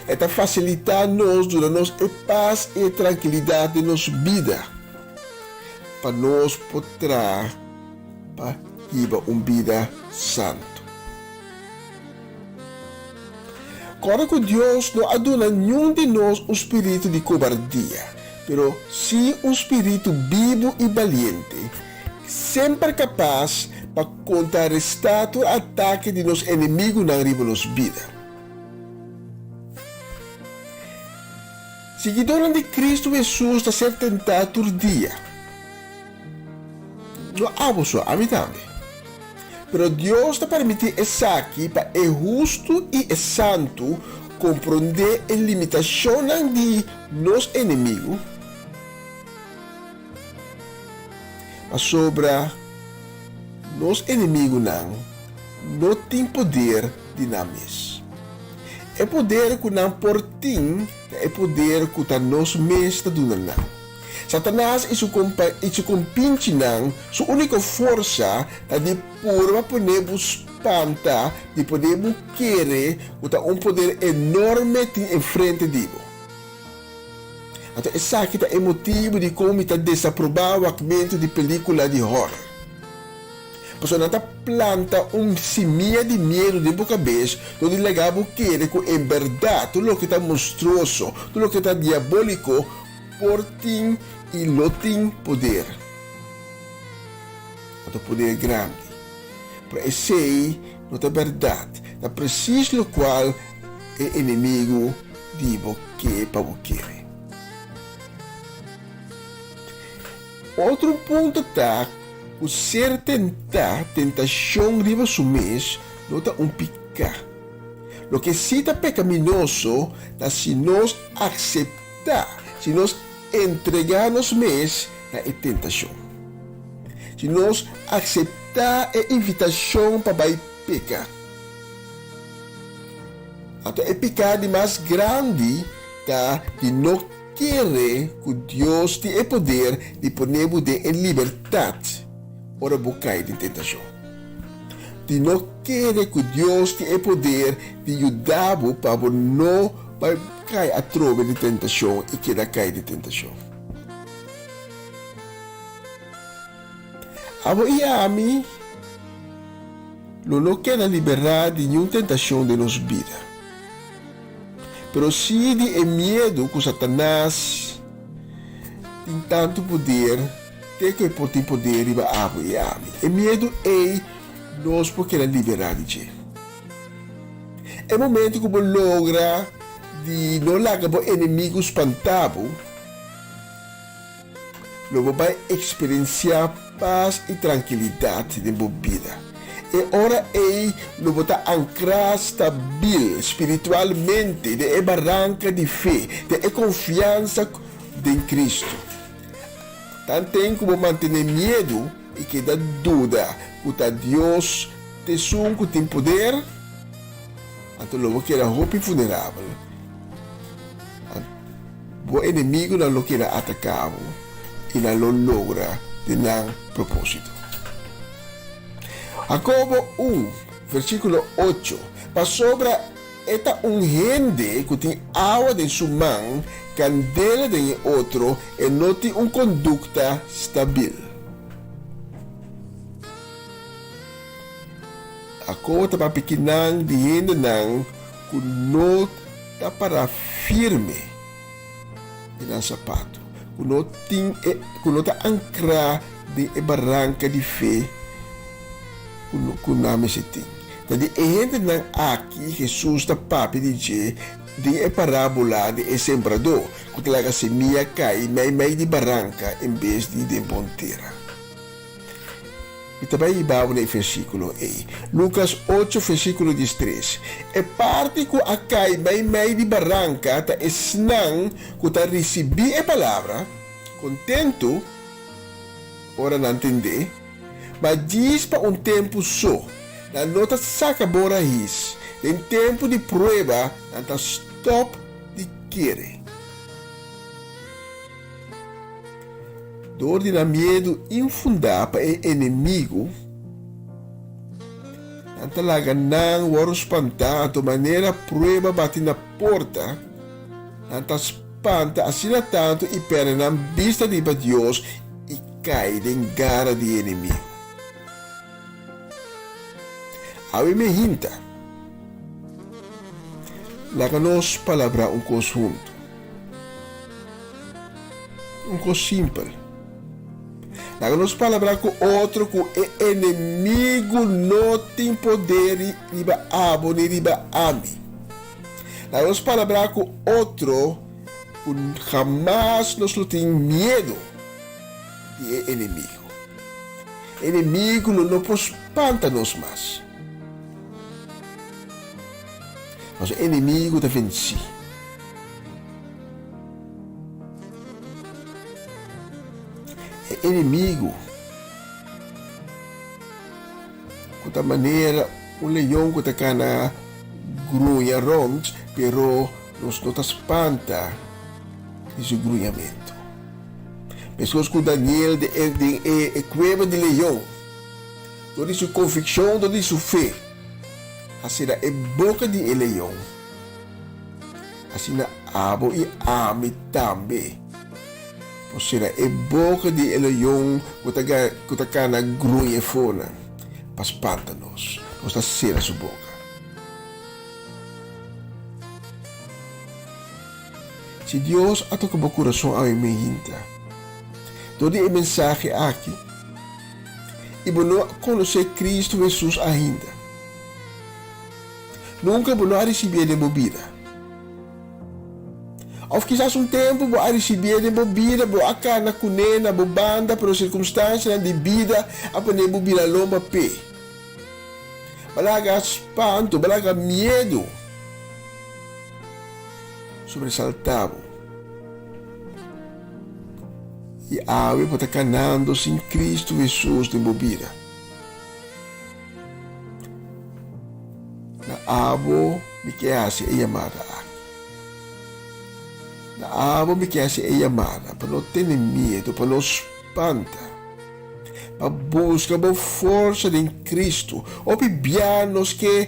S6: E ta fasilitá nos, duna nos e pas i e trankilidat den nos bida pa nos por traha pa hiba un bida santu. Kòrda ku Dios no a duna niun di nos un spiritu di kobardia, pero sí un spiritu bibu i baliente, semper kapas pa kontrarestá tur atake di nos enemigunan riba nos bida. Siguidónan di Kristu Hesus ta ser tentá tur dia. No abo so, ami tambe. Pero Dios ta permití esaki pa e hustu i e santu komprondé e limitashonnan di nos enemigu, pasobra nos enemigunan no tin poder di nan mes. E poder ku nan por tin ta e poder ku ta nos mes ta duna nan. Satanas i su i su kompinchinan su úniko forsa ta di purba pone bo spanta, di pone bo kere ku ta un poder enorme tin enfrente di bo. Anto esaki ta e motibu dikon mi ta desaprobá wakmentu di pelíkula di hòror. Pasobra nan ta planta un simia di miedu den bo kabes dor di laga bo kere ku en bèrdat tur loke ta monstruoso, tur loke ta diabóliko por tin i lo tin poder. Anto poder grandi. Pero esei no ta bèrdat. Ta presis lokual e enemigu di bo ke pa bo kere. Otro punto ta ku ser tentá, tentashon riba su mes, no ta un piká. Loke sí ta pekaminoso ta si nos akseptá, si nos entregá nos mes na e tentashon. Si nos akseptá e invitashon pa bai peka. Anto e piká di mas grandi ta di no kere ku Dios tin e poder di pone bo den e libertat ora bo kai den tentashon. Di no kere ku Dios tin e poder di yuda bo pa bo no bai kai atrobe den tentashon i keda kai den tentashon. Abo i ami lo no keda liberá di niun tentashon den nos bida, pero sí di e miedu ku Satanas tin tantu poder te ku e por tin poder riba abo i ami. E miedu ei nos por keda liberá di dje. E momentu ku bo logra di no laga bo enemigu spantá bo, Lo bo bai eksperensiá pas i trankilidat den bo bida. E ora ei lo bo ta ankrá stabil spiritualmente den e baranka di fe, den e konfiansa den Kristu. Tanten ku bo mantené miedu i keda duda ku ta Dios t'esun ku tin poder, anto lo bo keda hopi vulnerabel. Bo enemigunan lo keda ataká bo i nan lo logra den nan propósito. Hakobo un, versíkulo ocho, Pasobra e ta un hende ku tin awa den su man, kandela den e otro, e no tin un kondukta stabil. Hakobo ta papia kinan di hendenan ku no ta pará firme den nan sapatu, ku no tin e, ku no ta ankrá den e baranka di fe ku, ku nan mester tin. Ta di e hendenan aki Hesus ta papia di dje den e parábola di e sembradó ku ta laga semia kai meimei di baranka en bes di den bon tera. Mi ta bai hiba bo na e versíkulo ei. Lukas ocho, versíkulo diestres. E parti ku a kai meimei di baranka ta esnan ku ta risibí e palabra, kontentu ora nan tend'é, ma djis pa un tempu so. Nan no ta saka bon rais. Den tempu di prueba nan ta stòp di kere. Dor di nan miedu infundá pa e enemigu, nan ta laga nan wòrdu spantá, anto manera prueba bati na porta, nan ta spanta asina tantu i pèrdè nan bista riba Dios i kai den gara di e enemigu. Awe mi hinta, laga nos palabrá un kos huntu. Un kos simpel. Laga nos palabrá ku otro ku e enemigu no tin poder riba abo ni riba ami. Laga nos palabrá ku otro ku hamas nos lo tin miedu di e enemigu. E enemigu lo no por. spanta nos mas. Nos enemigu ta vensí. E enemigu ku ta manera un leon ku ta kana gruña rònt, pero nos no ta spanta di su gruñamentu. Meskos ku Daniel den e kueba di leon, dor di su konvikshon, dor di su fe, a sera e boka di e leon, asina abo i ami tambe por sera e boka di e leon ku ta ku ta kana gruña e fornan pa spanta nos. Nos ta sera su boka. Si Dios a toka bo kurason awe meinta dor di e mensahe aki i bo no a konosé Kristu Hesus ainda, nunka bo no a risibié den bo bida. Òf kisas un tempu bo a risibié den bo bida, bo a kana kuné na bo banda, pero sirkunstansianan di bida a pone bo bira lomba p'e. Bo a laga spantu, bo a laga miedu sobresaltá bo. I awe bo ta kanando sin Kristu Hesus den bo bida. Na abo mi ke hasi e yamada aki. Na abo mi ke hasi e yamada pa no tene miedu, pa no spanta, pa buska bo forsa den Kristu. Hopi bia nos ke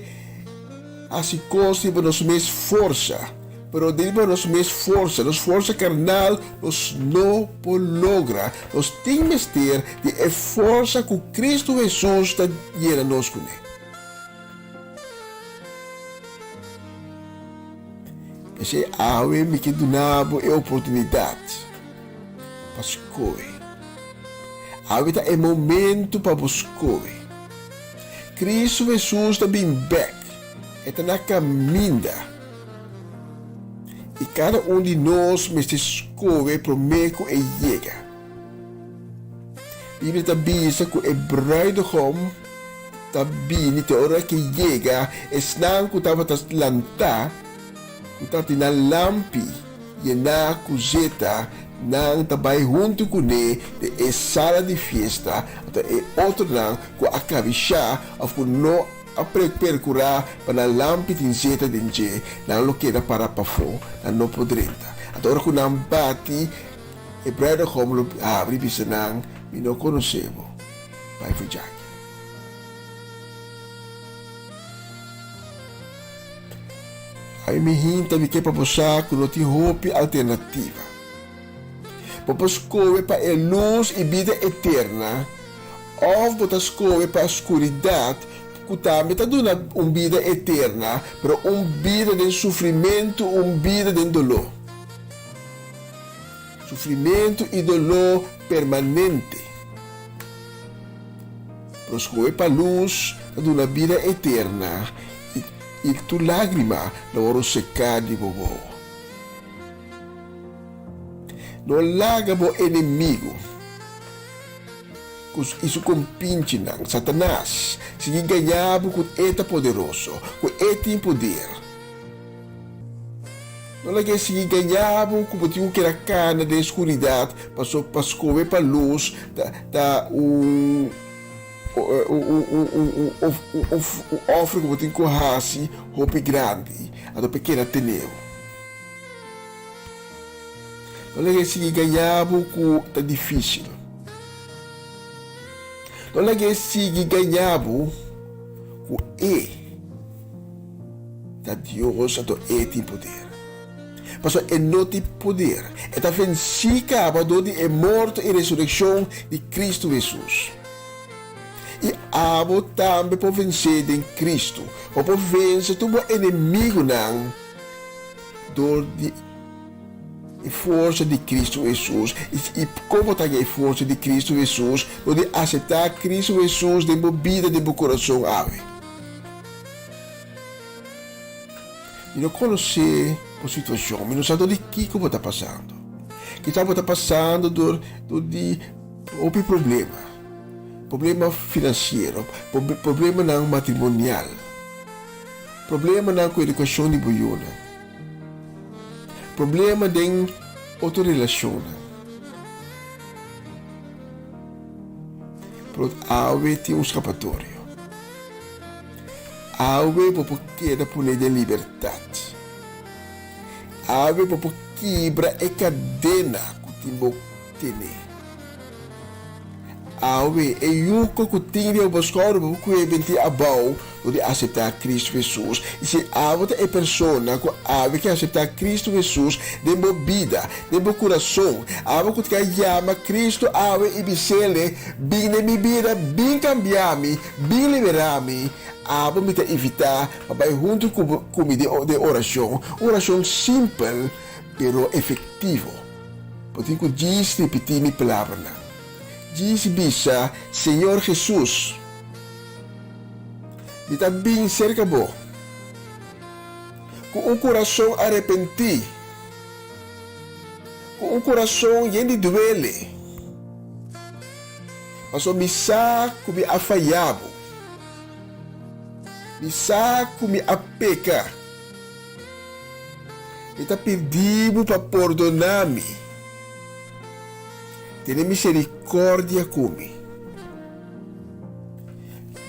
S6: hasi kos riba nos mes forsa, pero riba nos mes forsa, nos forsa karnal, nos no por logra. Nos tin mester di e forsa ku Kristu Hesus ta yena nos kuné. P'esei awe mi ke duna bo e oportunidat pa skohe. Awe ta e momentu pa bo skohe. Kristu Hesus ta bin bèk, e ta na kaminda. I kada un di nos mester skohe promé ku e yega. Biblia ta bisa ku e bruidegom ta bini te ora ke yega esnan ku tabata lantá, ku tabatin nan lampi yená ku zeta, nan ta bai huntu kuné den e sala di fiesta, anto e otronan ku a kabishá òf ku no a perkurá pa nan lampi tin zeta den dje, nan lo keda pará pafó, nan no por drenta. Anto ora ku nan bati, e bruidegom lo habri i bisa nan, Mi no konosé bo, bai for djaki. Ami mi hinta mi ke pa bo sa ku no tin hopi alternativa. Bo por skohe pa e lus i bida eterna òf bo ta skohe pa skuridat ku tambe ta duna un bida eterna, pero un bida den sufrimentu, un bida den doló. Sufrimentu i doló permanente. Pero skohe pa lus ta duna bida eterna i tur lágrima lo wòrdu seká di bo wowo. No laga bo enemigu ku i su kompinchinan, Satanas, sigui gaña bo ku e ta poderoso, ku e tin poder. No laga e sigui gaña bo ku bo tin ku keda kana den skuridat, pasobra pa skohe pa lus ta ta un un ofre ku bo tin ku hasi hopi grandi, anto pa e keda tene bo. No laga e sigui gaña bo ku ta difísil. No laga e sigui gaña bo ku e ta Dios anto e tin poder. Pasobra e no tin poder. E ta vensí kaba dor di e morto i resurekshon di Kristu Hesus. I abo tambe por vensé den Kristu. Bo por vense tur bo enemigunan. Dor di e forsa di Cristo Hesus. I kon bo ta haña e forsa di Cristo Hesus? Dor di aseptá Cristo Hesus den bo bida, den bo kurason awe. Mi no konosé bo situashon, mi no sa dor di kiko bo ta pasando. Kisas bo ta pasando dor di hopi problema. Problema finansiero, problemanan matrimonial, problemanan ku edukashon di bo yunan, problema den otro relashonnan. Pero awe tin un skapatorio. Awe bo por keda pone den libertat. Awe bo por kibra e kadena ku tin bo tene. Awe, e yuko ku tin riba bo skouder bo por kuye benti abou dor di aseptá Kristu Hesus. I si abo ta e persona ku awe ke aseptá Kristu Hesus den bo bida, den bo kurason, abo ku ta yama Kristu awe i bis'Ele, Bin den mi bida, bin kambia mi, bin liberá mi, abo mi ta invitá pa bai huntu ku mi den orashon, un orashon simpel pero efektivo. Bo tin ku djis ripití mi palabranan. Djis bisa, Señor Hesus, mi ta bin serka bo ku un kurason arepentí, ku un kurason yen di duele, pasobra mi sa ku mi a faya bo. Mi sa ku mi a peka. Mi ta pidi bo pa pordoná mi. Tene miserikòrdia ku mi.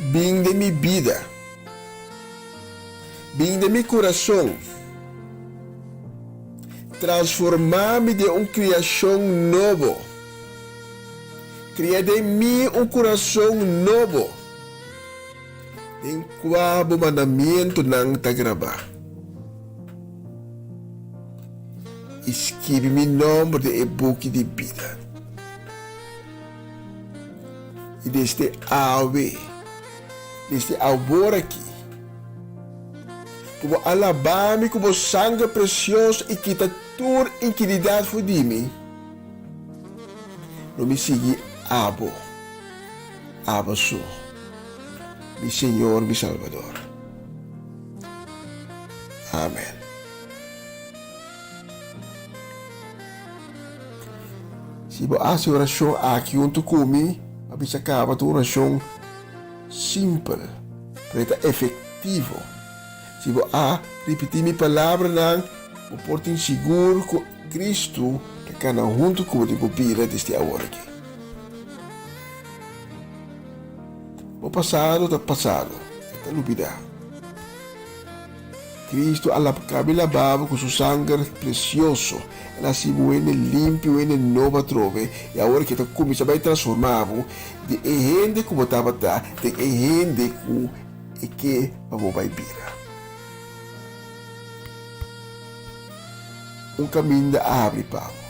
S6: Bin den mi bida. Bin den mi kurason. Transformá mi den un kriashon nobo. Kria den mi un kurason nobo. Den kua bo mandamientonan ta grabá? I skibi mi nòmber den e buki di bida. I desde awe, desde awor aki, ku bo a labá mi ku bo sanger presioso i kita tur inkinidat for di mi, lo mi sigui abo. Abo so, mi Señor, mi Salbador. Amen. Si bo hasi orashon aki huntu ku mi, a bisa kaba ta un orashon simpel, pero e ta efektivo. Si bo a ripití mi palabranan, bo por tin sigur ku Kristu ta kana huntu ku bo den bo bida desde awor aki. Bo pasado ta pasado, e ta lubidá. Cristo a lab kabi labá bo ku su sanger presioso. El a hasi bo hende limpio, hende nobo atrobe, i awor ke ta kuminsá bai transformá bo di e hende ku bo tabata den e hende ku e ke pa bo bai bira. Un kaminda a habri pa bo.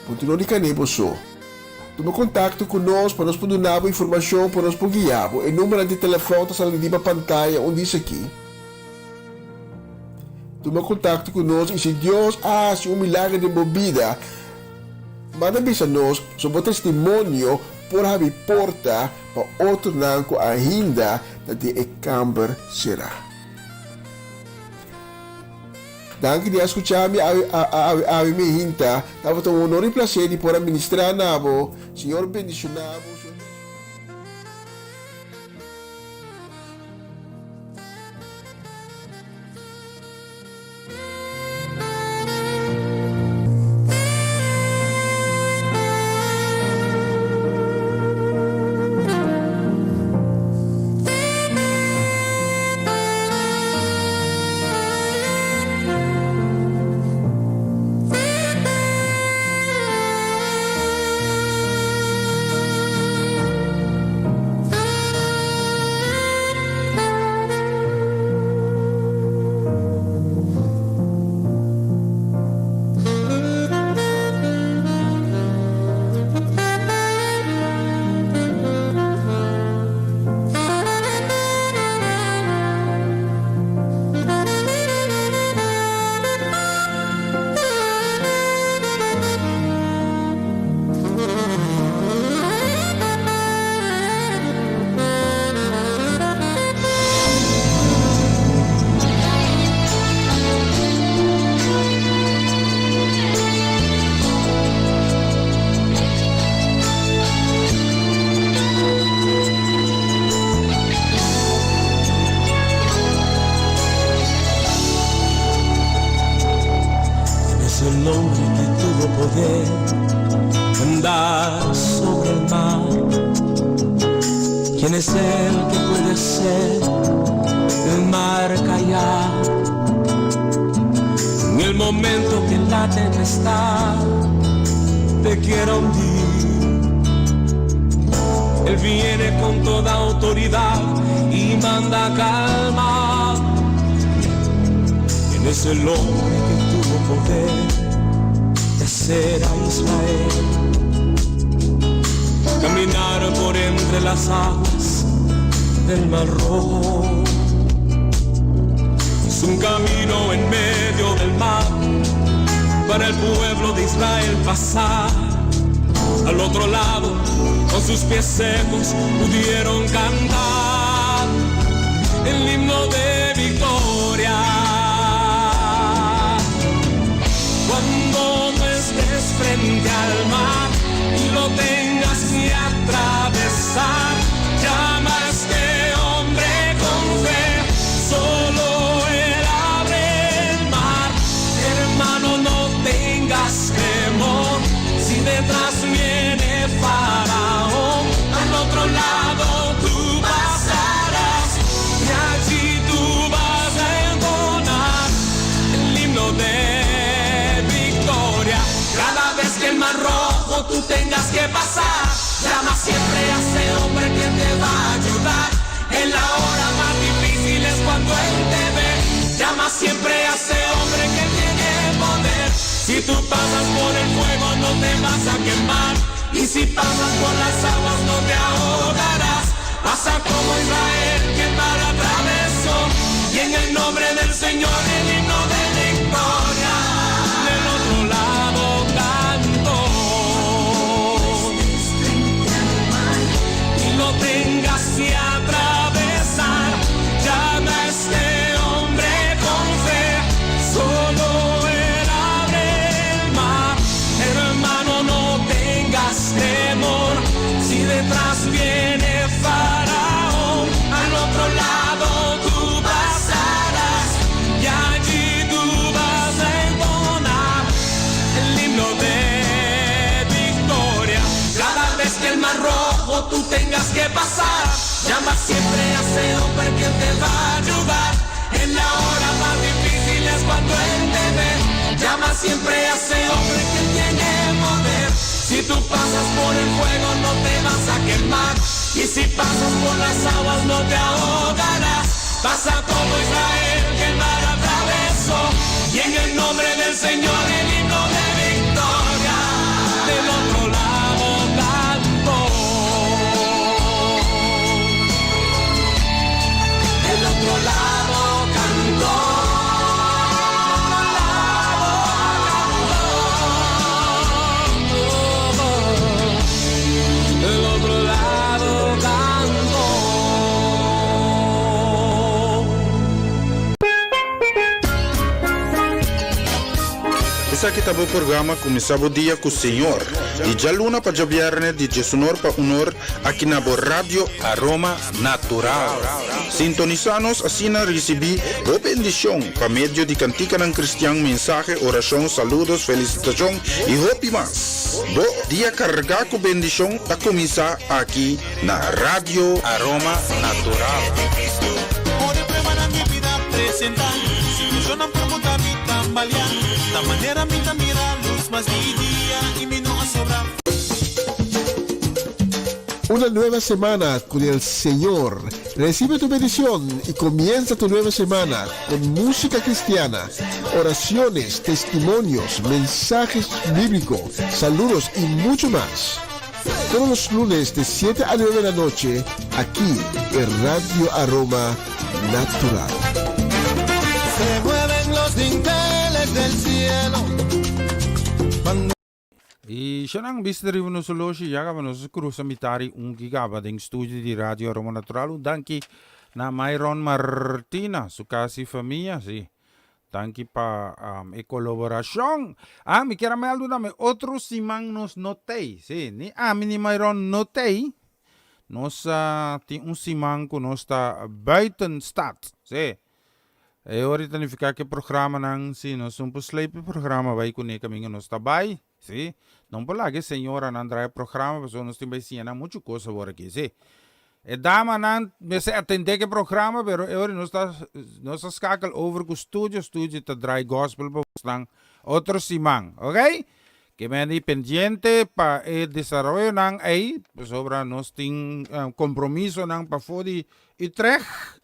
S6: Bo no di kané bo so. Tuma kontakto ku nos pa nos por duna bo informashon pa nos por guia bo. E numbernan di telefòn ta sali riba pantaya un dis aki. Tuma kontakto ku nos i si Dios a hasi un milager den bo bida, manda bisa nos so bo testimonio por habri porta pa otronan ku ainda ta den e kamber será. Danki di a skucha mi awe awe awe mi hinta. Tabata un honor i plaser di por a ministrá na bo. Señor bendishoná bo.
S7: el hombre que tuvo poder de andar sobre el mar? ¿Quién es el que puede hacer el mar callar? En el momento que la tempestad te quiera hundir, Él viene con toda autoridad y manda calma. ¿Quién es el hombre que tuvo poder de hacer a Israel caminar por entre las aguas del Mar Rojo? Es un camino en medio del mar para el pueblo de Israel pasar al otro lado. Con sus pies secos pudieron cantar el himno de victoria. Cuando no estés frente al mar y lo tengas que atravesar, llama a este hombre con fe. Solo él abre el mar. Hermano, no tengas temor. Si detrás viene Faraón, al otro lado tú pasarás y allí tú vas a entonar el himno de victoria. Cada vez que el mar rojo tú tengas que pasar, llama siempre a ese hombre que te va a ayudar. En la hora más difícil es cuando él te ve. Llama siempre a ese hombre que tiene poder. Si tú pasas por el fuego no te vas a quemar. Y si pasas por las aguas no te ahogarás. Pasa como Israel que el mar atravesó. Y en el nombre del Señor el himno de victoria del otro lado cantó. Y lo tengas que atravesar, llama a este hombre con fe. Solo él abre el mar. Hermano, no tengas temor. Si detrás viene Faraón, al otro lado tú pasarás. Y allí tú vas a entonar el himno de victoria. Cada vez que el mar rojo tú tengas que pasar, llama siempre a ese hombre que te va a ayudar. En la hora más difícil es cuando él te ve. Llama siempre a ese hombre que tiene poder. Si tú pasas por el fuego no te vas a quemar. Y si pasas por las aguas no te ahogarás. Pasa como Israel que el mar atravesó. Y en el nombre del Señor el himno de victoria del otro lado cantó. Del otro lado cantó. Del otro lado cantó.
S5: Esaki ta bo programa Kuminsá Bo Dia ku Señor, di djaluna pa djabièrnè di djesunor pa unor aki na bo Radio Aroma Natural. Sintonisá nos asina risibí bo bendishon pa medio di kantikanan kristian, mensahe, orashon, saludos, felisitashon i hopi mas. Bo dia kargá ku bendishon ta kuminsá aki na Radio Aroma Natural.
S6: Una nueva semana con el Señor. Recibe tu bendición y comienza tu nueva semana con música cristiana, oraciones, testimonios, mensajes bíblicos, saludos y mucho más. Todos los lunes de 7 a 9 de la noche, aquí en Radio Aroma Natural.
S3: Se mueven los dinteles del cielo. Cuando
S1: I shonan bista riba nos oloshi ya caba nos cruza mitari un gigaba den studio di Radio Aroma Natural. Un danki na Myron Martina, su casa y famia, sí. Danki pa um, e colaboracion. Ah, mi kier a meldu tambe, otro siman nos no tei. Sí, ni ami ni Myron no tei. Nos uh, tin un siman ku nos ta buiten stad. Sí. E ora ta nifiká ku e programanan, si, nos no por sleip e programa bai kuné kaminda nos ta bai, si. No por laga e señoranan draai e programa pasobra nos tin bai siña nan muchu kos awor aki, si. E damanan mester atendé ku e programa pero e ora nos ta nos ta skakel over ku studio, studio ta draai gospel pa bosnan otro siman, ok. Ke men di pendiente pa e desaroyonan ei, pasobra nos tin kompromisonan pafó di Utrecht.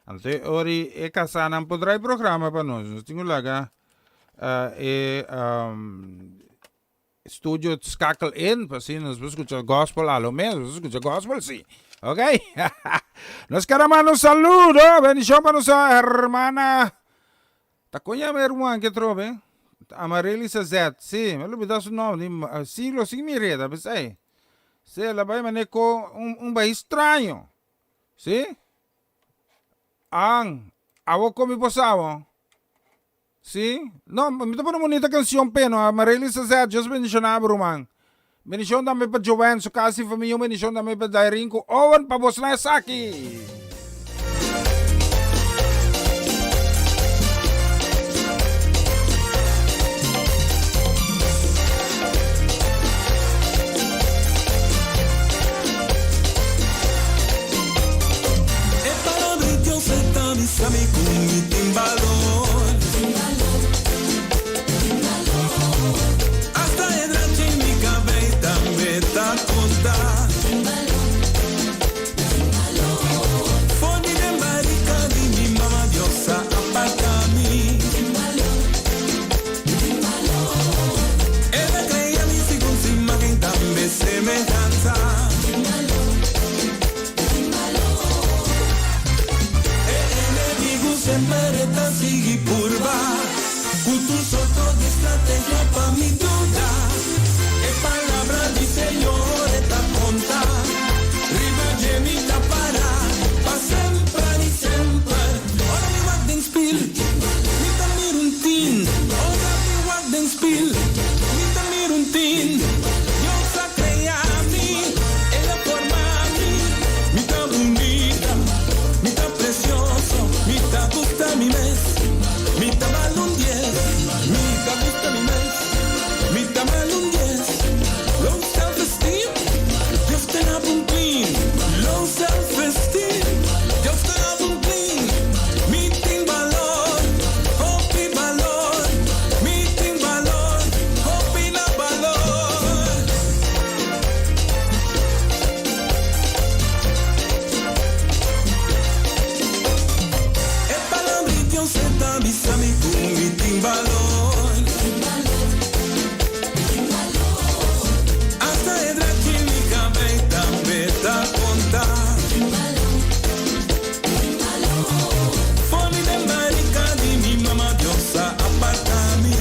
S1: Anto e ora e kasánan por drai programa pa nos. Nos tin ku laga e studio skakel in pa asina nos por skucha gospel alo mes. Nos por skucha gospel si. Ok. Nos kere manda un saludo, bendishon pa nos hermana. Ta kon yama e ruman ke trobe? Amarelisa Z. Sí, mi a lubida su nomber. Di siglo sin mir'é ta p'esei. Sí, el a bai manera ko un un bai straño. Sí? An, awo kon mi por sa bo? Sí? No, mi ta pone un bunita kanshon p'e no. Amarelisa Z, Dios bendishoná bo ruman. Bendishon tambe pa Joanne, su kas i famia. Un bendishon tambe pa Dairin ku Owen pa bosnan esaki.
S7: E palabra di Dios e ta bisa mi ku mi tin balor. Hasta e drachi mi cabey tambe ta conta. For di den barica di mi mama Dios a aparta mi. El a crea mi segun su imagen tambe semehanza. E enemigu semper e ta sigui purba ku tur sorto di strategia pa mi duda. E palabra di Señor e ta konta, riba dje mi ta para pa semper i semper. Ora mi wak den spil, mi ta mira un tin. Ora mi wak den spil, mi ta mira un tin. Dios a Crea mi, el a forma mi. Mi ta bunita, mi ta precioso, mi ta gusta mi mes, mi ta bal un dies. Mi ta gusta mi mes, mi ta bal un dies. Low self esteem, Dios te lava un clean. Low self esteem, Dios te lava un clean. Mi tin balor, hopi balor. Mi tin balor, hopi na balor. E palabra di Dios e ta bisa mi ku mi tin balor. Hasta e drachi mi kabei tambe ta konta. For di den barika di mi mama Dios a aparta mi.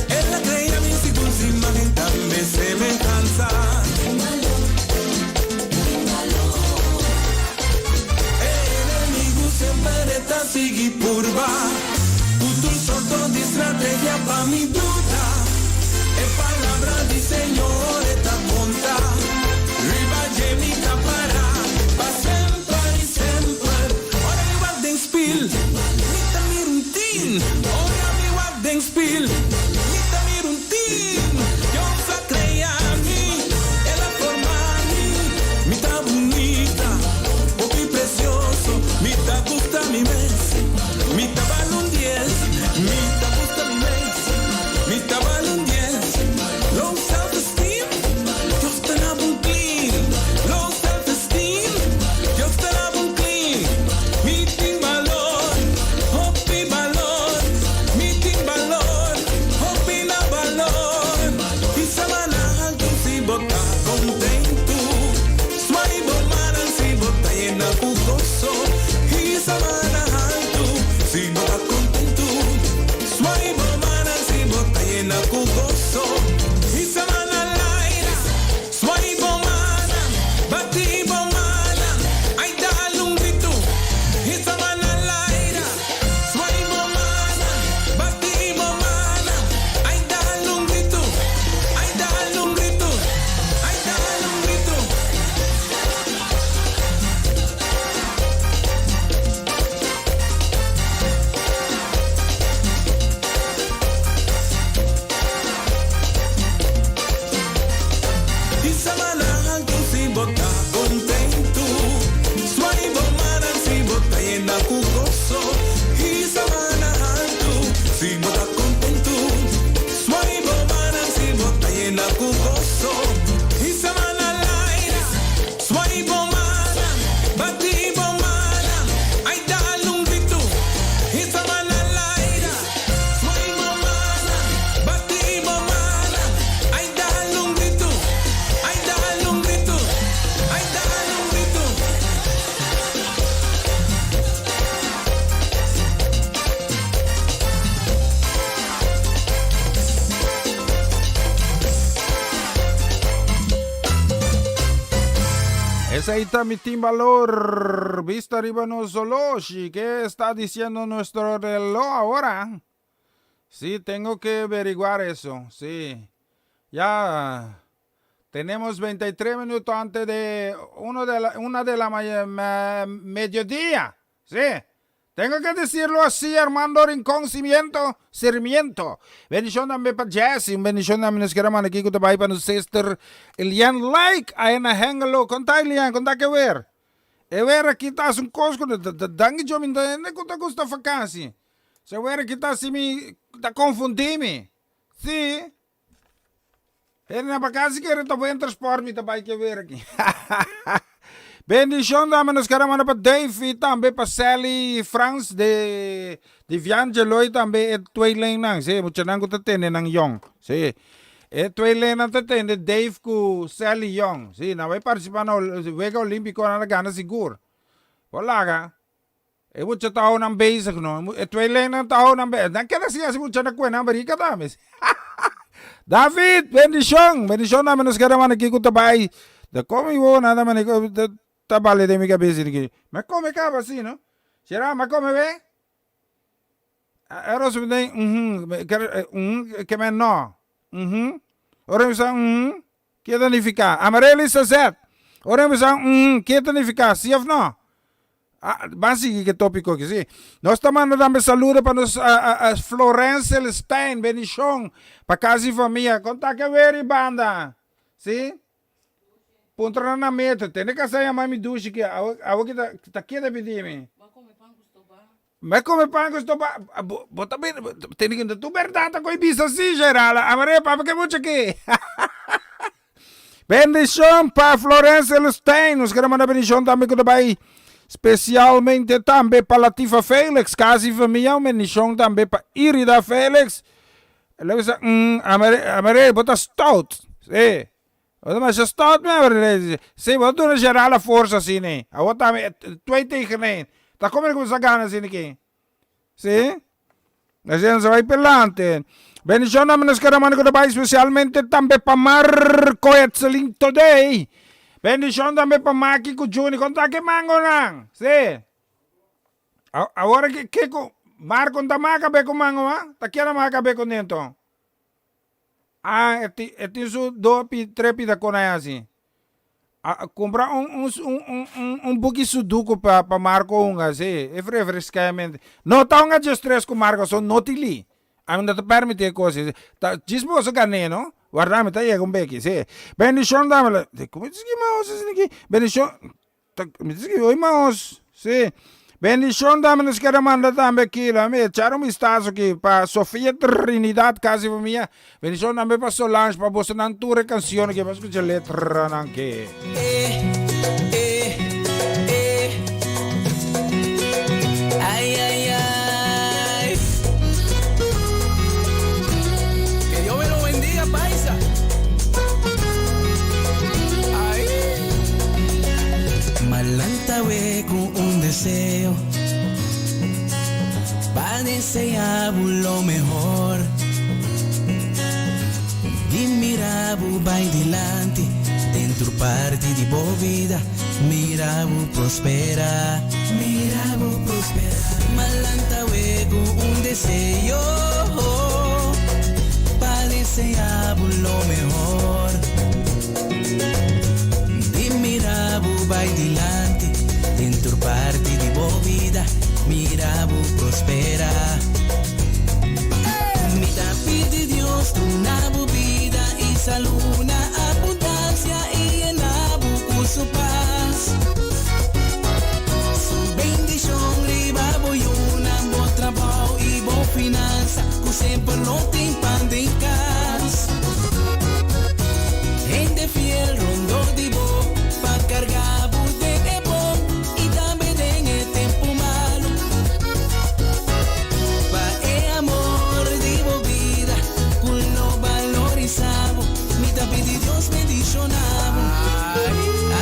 S7: El a crea mi segun su imagen tambe semehansa. E enemigu semper e ta sigui purba cu tur sorto di strategia pa mi duda. E palabra di Señor e ta conta, riba dje mi ta para pa semper y semper. Ora mi wak den spil, mi ta mira un tin. Ora mi wak den spil, mi ta mira un tin. Dios a crea mi, El a forma mi. Mi ta bunita, hopi precioso, mi ta gusta mi mes. Mi ta bal un dies, mi ta gusta mi mes. Mi ta bal un dies, low self esteem.
S1: Esey ta mi tin balor. Bista riba nos oloshi. Ke esta diciendo nuestro reloj ahora? Sí, tengo que averiguar eso. Sí. Ya tenemos 23 minutos antes de uno de la, una de la mediodía. Sí. Tengo que decirlo así, Armando Rincón Cimiento, Sirmiento. Bendicion tambe pa Jessy, un bendicion tambe nos quiero manda aquí ku ta bai pa nos sister Elian Like, ahí na Hengelo. Konta Elian, konta ke weer. E weer aki ta haci un kos ku danki Dios mi no ta hende ku ta gusta vakantie. Se weer aki ta haci mi, ta konfundi mi. Sí. Hende na vakantie kere ta wintersport mi ta bai ke weer aki. Bendicion tambe nos kere manda pa Davy tambe pa Sally Frans de di Viangelo y tambe e tweelingnan si muchanan ku ta tende nan yong si e tweelingnan ta tende Dave ku Sally yong si nan bai participa na wega olimpico nan a gana sigur por laga. E mucha ta hou nan bezig no. E tweelingnan ta hou nan bezig. Nan keda siña si mucha na kue nan barika tambe. David, bendishon. Bendishon tambe nos keda manda kiko ta bai. Ta komi bo nada mane ta bale den mi kabes aki. Mi a kome kaba si no. Sera mi a kome be? E rosponde uhum. Uhum ke men no. Uhum. Ora mi sa uhum. Ke ta nifiká? Amareli Sazet, Ora mi bisa uhum, ke ta nifiká? Sí òf nò? Ah, ban sigui ku e tópiko aki, sí. Nos ta manda tambe saludo pa nos Florence Celestijn, bendishon pa kas i famia. Kon ta ke weri banda? Sí? Puntra nan na meta. Tende kasá yama mi dushi ki awe ki ta keda pidi mi. Me come pan cu stoba. Bo ta bin, tene que tu verdad ta coi bisa si, Gerala. Amaré, papa que mucho aquí. Bendición pa Florence Celestein. Nos queremos mandar bendición tambe cu ta bay specialmente tambe pa Latifa Felix, casi familia. Un bendición tambe pa Irida Felix. Le bisa, amaré, amaré, bo ta stout. Sí. Bo ta masha stout mi abre. Sí, bo ta duna Gerald forsa asina. Awor tambe twee tegen een. Ta como el cuminsa gana asina aki? Sí? Asina nos a bai pelante. Bendicion tambe nos kere manda ku ta bai especialmente tambe pa Marco Etselin Today. Bendicion tambe pa Maki ku Juni. Kon ta ke mangonan? Sí. Awor ke ke ku Marco no ta maka be ku mango ha? Ta keda maka be ku nento? Ah, e tin, e tin su do pi, tre pida con ahí así. A, compra un, un, un, un, un, un buki sudoku pa, pa Marco hunga, sí. E refrescamente. No ta hunga just tres cu Marco, so no ti li. A mi no ta permiti e cos. Ta, djis boso gané, no? Warda, mi ta yega un beki, sí. Bendicion dame. Como dice que maos así aquí? Bendicion. Ta mi ta skirbi hoy maos si. Bendicion tambe nos kere manda tambe aki la mi echar un vistazo aki pa Sofia Trinidad casi famia bendicion tambe pa Solange pa boso nan tur e cancion aki pa scucha letranan aki.
S2: Eh, eh, eh. Ay, ay, ay.
S3: Que Dios me lo bendiga, paisa. Ay.
S2: Malanta we ku un deseo Pa desea bo lo mehor Di mira bo bai dilanti Den tur parti di bo vida Mira bo prospera Mira bo prospera Malanta we ku un deseo Pa desea bo lo mehor. Di mira bo bai dilanti den tur parti di bo bida, mira bo prospera. Mi ta pidi Dios duna bo bida i salú na abundansia i yena bo ku su pas. Su bendishon riba bo yunan, bo trabou i bo finansa, ku semper lo tin pan den kas. Hende fiel rondó di bo pa karga bo den e bon i tambe den e tempu malu. Pa e amor di bo bida ku lo balorisá bo, mi ta pidi Dios bendishoná bo.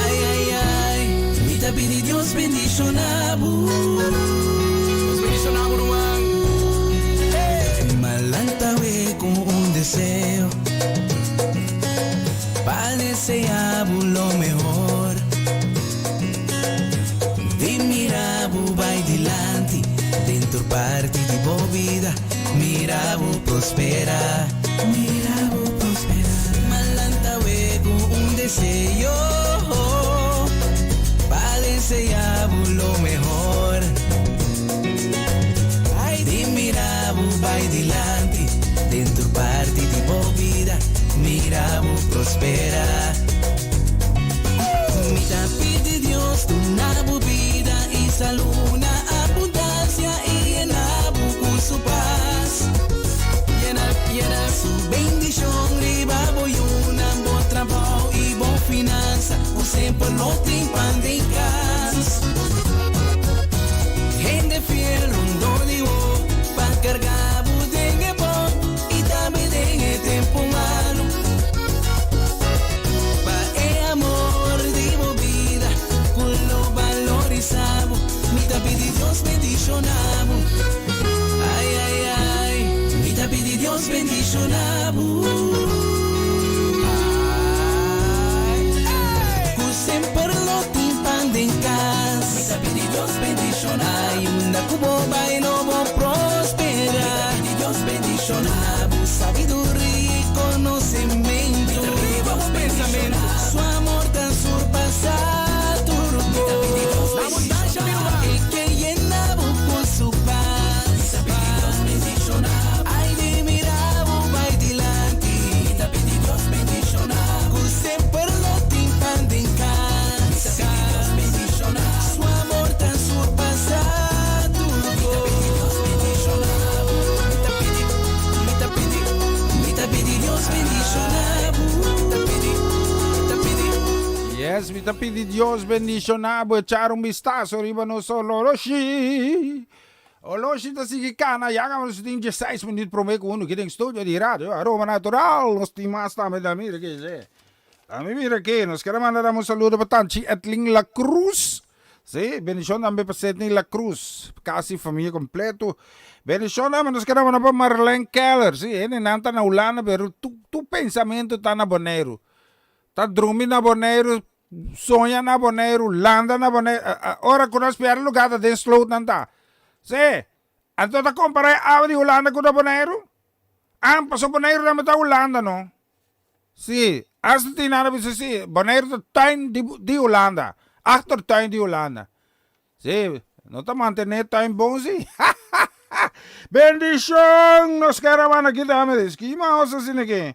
S2: Ai, ai, ai, mi ta pidi Dios bendishoná bo.
S3: Dios bendishoná bo, ruman.
S2: Malanta we ku un deseo Pa desea bo lo mehor. tur parti di bo bida mira bo prospera. Mira bo prospera. M'a lanta awe ku un deseo pa desea bo lo mehor. Di mira bo bai dilanti den tur parti di bo bida mira bo prospera. Mi ta pidi Dios duna bo bida i salú na abundansia i yena bo ku su pas. Yena, yena su bendishon riba bo yunan, bo trabou i bo finansa ku semper lo tin pan den kas. Hende fiel rondó di bo pa karga bo den e bon i tambe den e tempu malu. Pa e amor di bo bida ku lo balorisa bo, mi ta pidi Dios bendishona bo. Ai, ai, ai, mi ta pidi Dios bendishona bo. Ku semper lo tin pan den kas. Mi ta pidi Dios bendishona. Ai, unda ku bo bai lo bo prospera. Mi ta pidi Dios bendishona bo. Sabiduria i konosementu. Riba bo pensamentu. Su amor ta surpasá tur kos. E ke yena bo ku su pas. Ai di mira bo bai dilanti. Ku semper lo tin pan den kas. Su amor ta surpasá tur kos. Mi ta pidi, mi ta pidi, mi ta pidi Dios bendishoná bo. Mi ta pidi, mi ta pidi.
S1: Yes, mi ta pidi Dios bendishoná bo. Echar un bistaso riba nos oloroshi. Oloshi ta sigui kana, ya kaba nos tin dieseis minuut prome ku unu ki den studio di Radio Aroma Natural. Nos tin mas tambe ta mira ki she. Ami mira ki, nos kere manda dam un saludo pa Tanchi Edlin La Cruz. Sí, bendishon tambe pa Sidney La Cruz, kasi famia kompleto. Bendishon tambe nos kere manda pa Marlene Keller. Sí, hendenan ta na Hulanda pero tur tur pensamentu ta na Boneiru. Ta drumi na Boneiru, soña na Boneiru, landa na Boneiru. Ora ku nos pierde lugá ta den sloot nan ta. Sí, anto ta kompará e awa di Hulanda ku na Boneiru? Ah, pasobra Boneiru tambe ta Hulanda no. Sí, asta tin nan a bisa sí, Boneiru ta tuin di di Hulanda, achtertuin di Hulanda. Sí, no ta mantené tuin bon sí. Bendishon! Nos kere a wanda kita ame di skima os asina aki.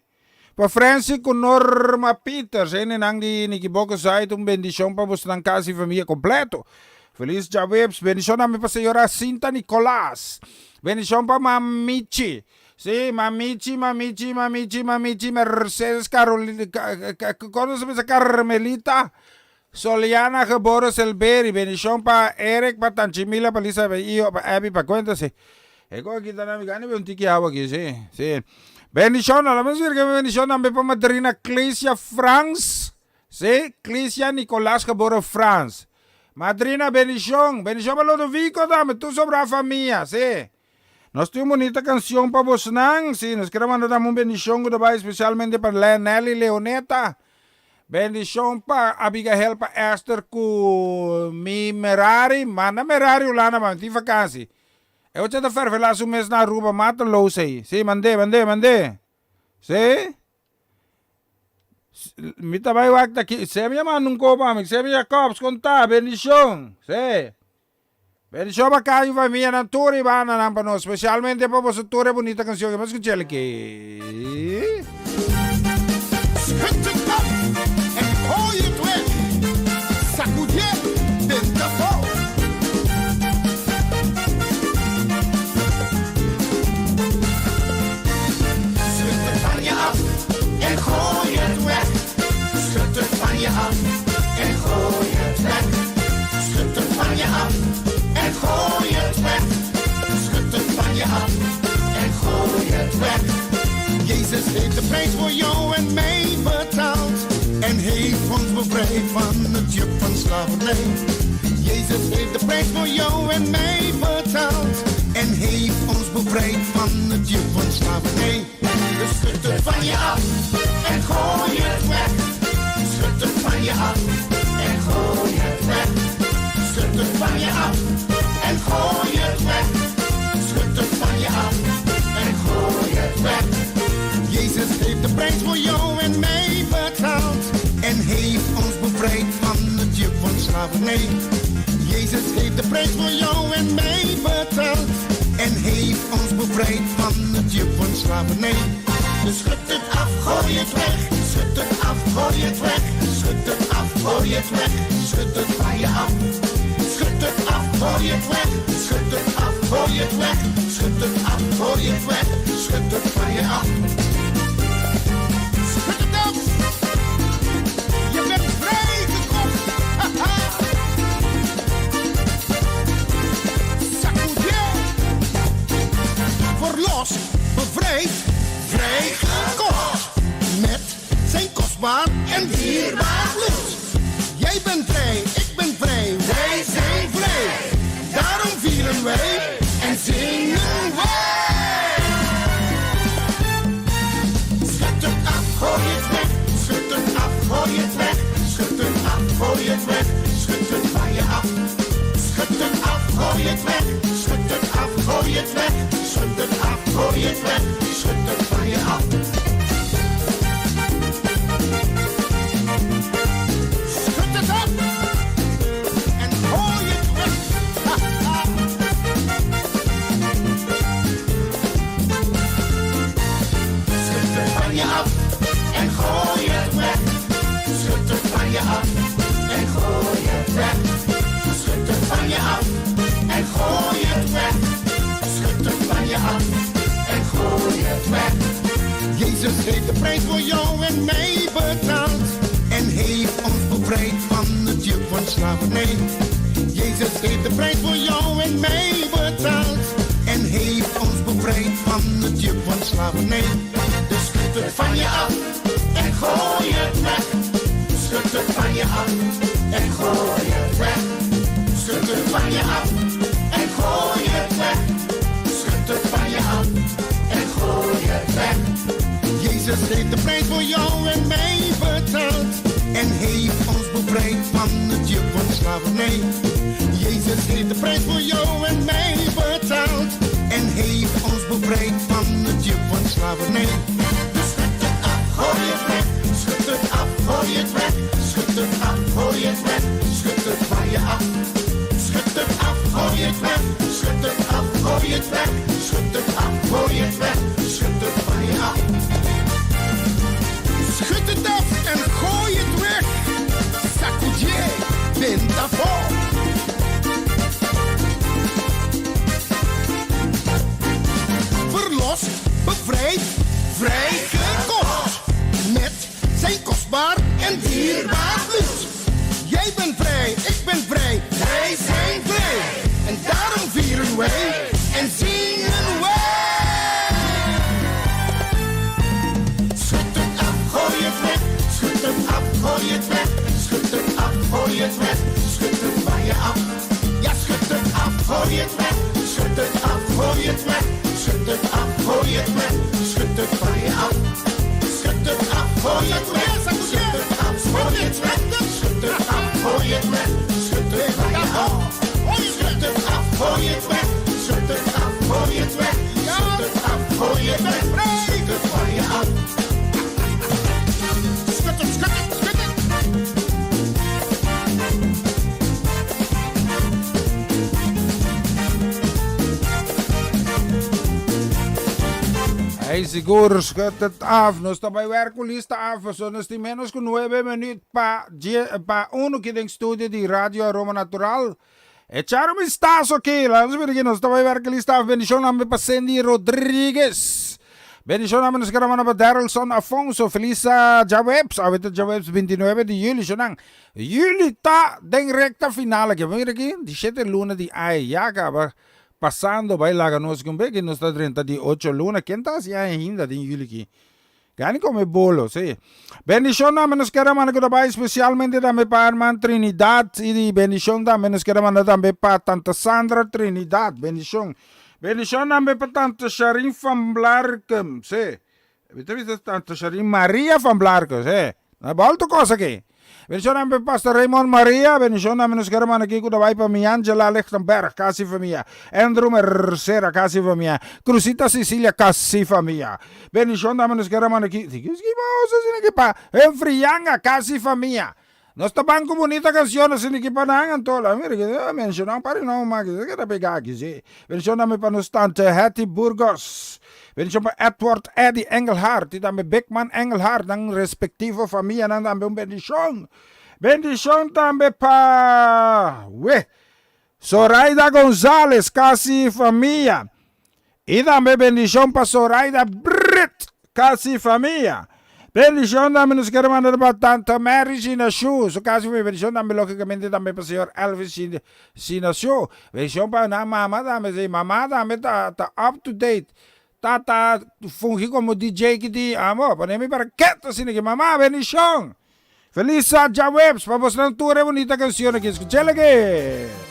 S1: Pa Francie ku Norma Peters, hendenan di Nikiboko Zuid, un bendishon pa bosnan kas i famia kompleto. Felis djaweps. Bendishon tambe pa señora Sinta Nicolaas. Bendishon pa Mamichi. Sí, Mamichi, Mamichi, Mamichi, Mamichi, Mercedes Carolina, kono se bisa Carmelita? Soliana Geboro Selberi, bendishon pa Eric, pa Tanchimila, pa Lisa, pa Iyo, pa Abby, pa Cuéntase. E ko aki ta na mi gana be un tiki awa aki, sí, sí. Bendishon, no la mes mira ke bendishon tambe pa madrina Clesia Frans, sí, Clesia Nicolas Geboro Frans. Madrina bendishon, bendishon pa Lodovico tambe, tur sobra famia, sí. Nos tin un bunita canción pa bosnan, sí, nos quiere manda tambe un bendicion cu ta bay especialmente pa Nelly Leoneta, bendicion pa Abigail, pa Esther cu mi Merari, manda Merari Hulanda man, tin vakantie. E ocha ta fervela su mes na Aruba, mata lous ey, sí, mand'é, mand'é, mand'é, sí. Mi ta bay wak ta ki, Semia manda un kopa mi, Semia Jacobs, con ta, bendicion, sí. Bendicion pa cada un famianan tur y bandanan pa nos, specialmente pa boso tur e bunita cancion que mi a scucha aki.
S9: Schud het op en gooi het weg. Sacudié den tafó. Schud het van je af en gooi het weg. Schud het van je af en gooi het weg. Schud het van je af en gooi het weg. Schud het van je af en gooi het weg. Jezus heeft de prijs voor jou en mij betaald. En heeft ons bevrijd van het juk van slavernij. Jezus heeft de prijs voor jou en mij betaald. En heeft ons bevrijd van het juk van slavernij. Dus schud het van je af en gooi het weg. Schud het van je af en gooi het weg. Schud het van je af en gooi het weg. slavernij. Jezus heeft de prijs voor jou en mij betaald. En heeft ons bevrijd van het juk van slavernij. Dus schud het af, gooi het weg. Schud het af, gooi het weg. Schud het af, gooi het weg. Schud het van je af. Schud het af, gooi het weg. Schud het af, gooi het weg. Schud het af, gooi het weg. Schud het van je af. Schud het af. Je bent vrijgekocht. Sacudir. Verlost, bevrijd, vrijgekocht. Met zijn kostbaar en dierbaar bloed. Jij bent vrij, ik ben vrij, wij zijn vrij. Daarom vieren wij en zingen wij. Schud het af, gooi het weg. Schud het af, gooi het weg. Schud het af, gooi het weg. Schud het van je af. Schud het af, gooi het weg. Schud het af, gooi het weg. Schud het af, gooi het weg. Schud het van je af. Schud het af en gooi het weg. Schud het van je af en gooi het weg. Schud het van je af en gooi het weg. Schud het van je af en gooi het weg. Schud het van je af en gooi het weg. Jezus heeft de prijs voor jou en mij betaald. En heeft ons bevrijd van het juk van slavernij. Jezus heeft de prijs voor jou en mij betaald. En heeft ons bevrijd van het juk van slavernij. Dus schud het van je af en gooi het weg. Schud het van je af en gooi het weg. Schud het van je af en gooi het weg. Schud het van je af en gooi het weg. Jezus heeft de prijs voor jou en mij betaald. En heeft ons bevrijd van het juk van slavernij. Jezus heeft de prijs voor jou en mij betaald. En heeft ons bevrijd van het juk van slavernij. Dus schud het af, gooi het weg. Schud het af, gooi het weg. Schud het af, gooi het weg. Schud het van je af. Schud het af, gooi het weg. Schud het af, gooi het weg. Schud het af, gooi het weg. Schud het van je af. Schud het af en gooi het weg. Sacudir, benta vol. Verlost, bevrijd, vrijgekocht. Met zijn kostbaar en dierbaar bloed. Jij bent vrij, ik ben vrij, wij zijn vrij. En daarom vieren wij en zingen wij. Schud het af, gooi het weg. Schud het af, gooi het weg. Schud het af, gooi het weg. Schud het van je af. Ja, schud het af, gooi het weg. Schud het af, gooi het weg. Schud het af, gooi het weg. Schud het van je af. Schud het af, gooi het weg. Schud het af, gooi het weg. Schud het af, gooi het weg. Schud het van je af. Schud het af, gooi het weg. Schud het af, gooi het weg. Schud het af, gooi het weg. Schud het van je af. Schud het, schud het, schud het.
S1: Hey, sigur, schud het af. Nos ta bay werk ku lista af. So nos tin menos ku nuebe minuut pa, die, pa uno aki den studio di Radio Aroma Natural. Echar un vistazo aki. Laat ons mira nos ta bay werk lista af. Bendicion tambe pa Cindy Rodriguez. Bendicion tambe nos kere manda pa Darylson Afonso. Feliz djaweps. Awe ta djaweps 29 di juli. Shonan. Juli ta den recta final aki. Mira aki. Di shete luna di aña ya caba. Pasando bay laga nos ku un beki. Nos ta drenta di ocho luna. Ken ta hasi aña ainda den juli aki? Gani come bolo, sí. Bendicion tambe nos kere manda ku ta bai especialmente tambe pa herman Trinidad y di bendicion tambe nos kere manda tambe pa tante Sandra Trinidad. Bendicion. Bendicion tambe pa tante Sharin van Blarkum, sí. Mi ta bisa tante Sharin Maria van Blarkum, sí. Na bolto cos aki. Bendicion tambe pa Pastor Raymond Maria. Bendicion tambe nos kere manda aki ku ta bai pa Miangela Lichtenberg, kasi famia. Andrew Mercera, kasi famia. Cruzita Cecilia, kasi famia. Bendicion tambe nos kere manda aki. Ki ki pa oso asina ki pa Humphrey Yanga, kasi famia. Nos ta ban ku bunita kanshon asina ki pa nan anto la mira ki menshona un par di nomber aki ta keda pega aki si. Bendishon tambe pa nos tante Hetty Burgos. Bendishon pa Edward Eddy Engelhard i tambe Bigman Engelhard nan respektivo famianan tambe un bendishon. Bendishon tambe pa we Zoraida Gonzales kasi famia. I tambe bendishon pa Zoraida Britt kasi famia. Bendishon tambe nos kere manda pa tante Mary Sinashu su kasi famia. Bendishon tambe logicamente tambe pa señor Elvis Sinashu. Bendishon pa nan mama tambe si mama tambe ta ta up to date ta ta fungi komo DJ ki di amo pone mi para keto asina ki mama bendishon. Feliz djaweps pa bosnan tur e bunita cancion aki. Escuchel aki.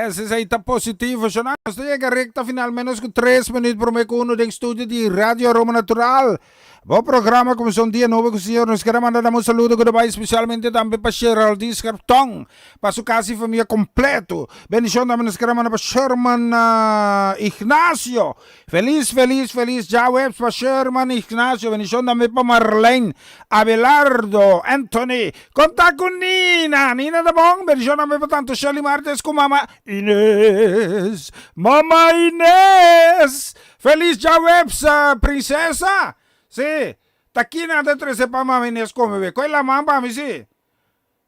S1: Yes, esei ta positivo. Shona, nos ta yega recta final menos cu tres minuut prome cu uno den studio di Radio Aroma Natural. Bo programa kuminsá un dia nobo ku Señor. Nos kere manda dam un saludo ku ta bai spesialmente tambe pa Geraldine Scherptong, pa su kas i famia kompleto. Bendishon tambe nos kere manda pa Sherman Ignacio. Felis, felis, felis djaweps pa Sherman Ignacio. Bendishon tambe pa Marlene, Abelardo, Anthony. Konta ku Nina. Nina ta bon. Bendishon tambe pa tanto Shelly Martes ku mama Ines. Mama Ines! Felis djaweps, prinsesa! Sí, ta kina ta trese pa mama Ines kome be. Koe laman pa mi, sí.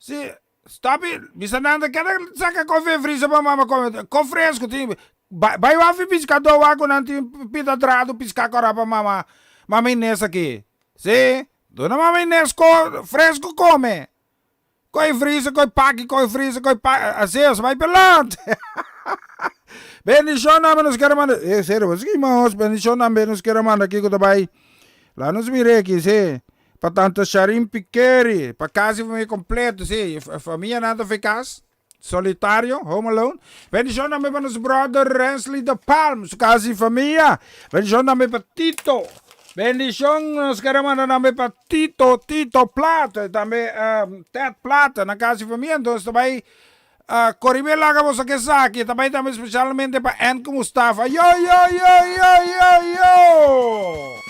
S1: Sí, stop it. Bisa nan ta keda saka kofe frisa pa mama kome. Ko fresku tin. Bai wak fi piskadó wak ku nan tin pita dradu piska kora pa mama, mama Ines aki. Sí, duna mama Ines ko fresku kome. Koe frisa, koe paki, koe frisa, koe paki. Así es, bai pelant. Bendishon nan nos kere manda. Eh, serio, bo ski mahos. Bendishon nan nos kere manda kiko ta bai. La nos mire aki, sí. Pa tanta Sharin Pikeri, pa casi familia completo, sí. Familia nan ta fe cas. Solitario, home alone. Bendishon tambe pa nos brother Rensley de Palm, su casa y familia. Bendishon tambe pa Tito. Bendishon nos kere manda tambe pa Tito, Tito Plata, tambe um, Ted Plata, na casa y familia. Entonces ta bai uh, Coribel laga boso ke saki, ta bai tambe especialmente pa Enko Mustafa. Yo, yo, yo, yo, yo, yo!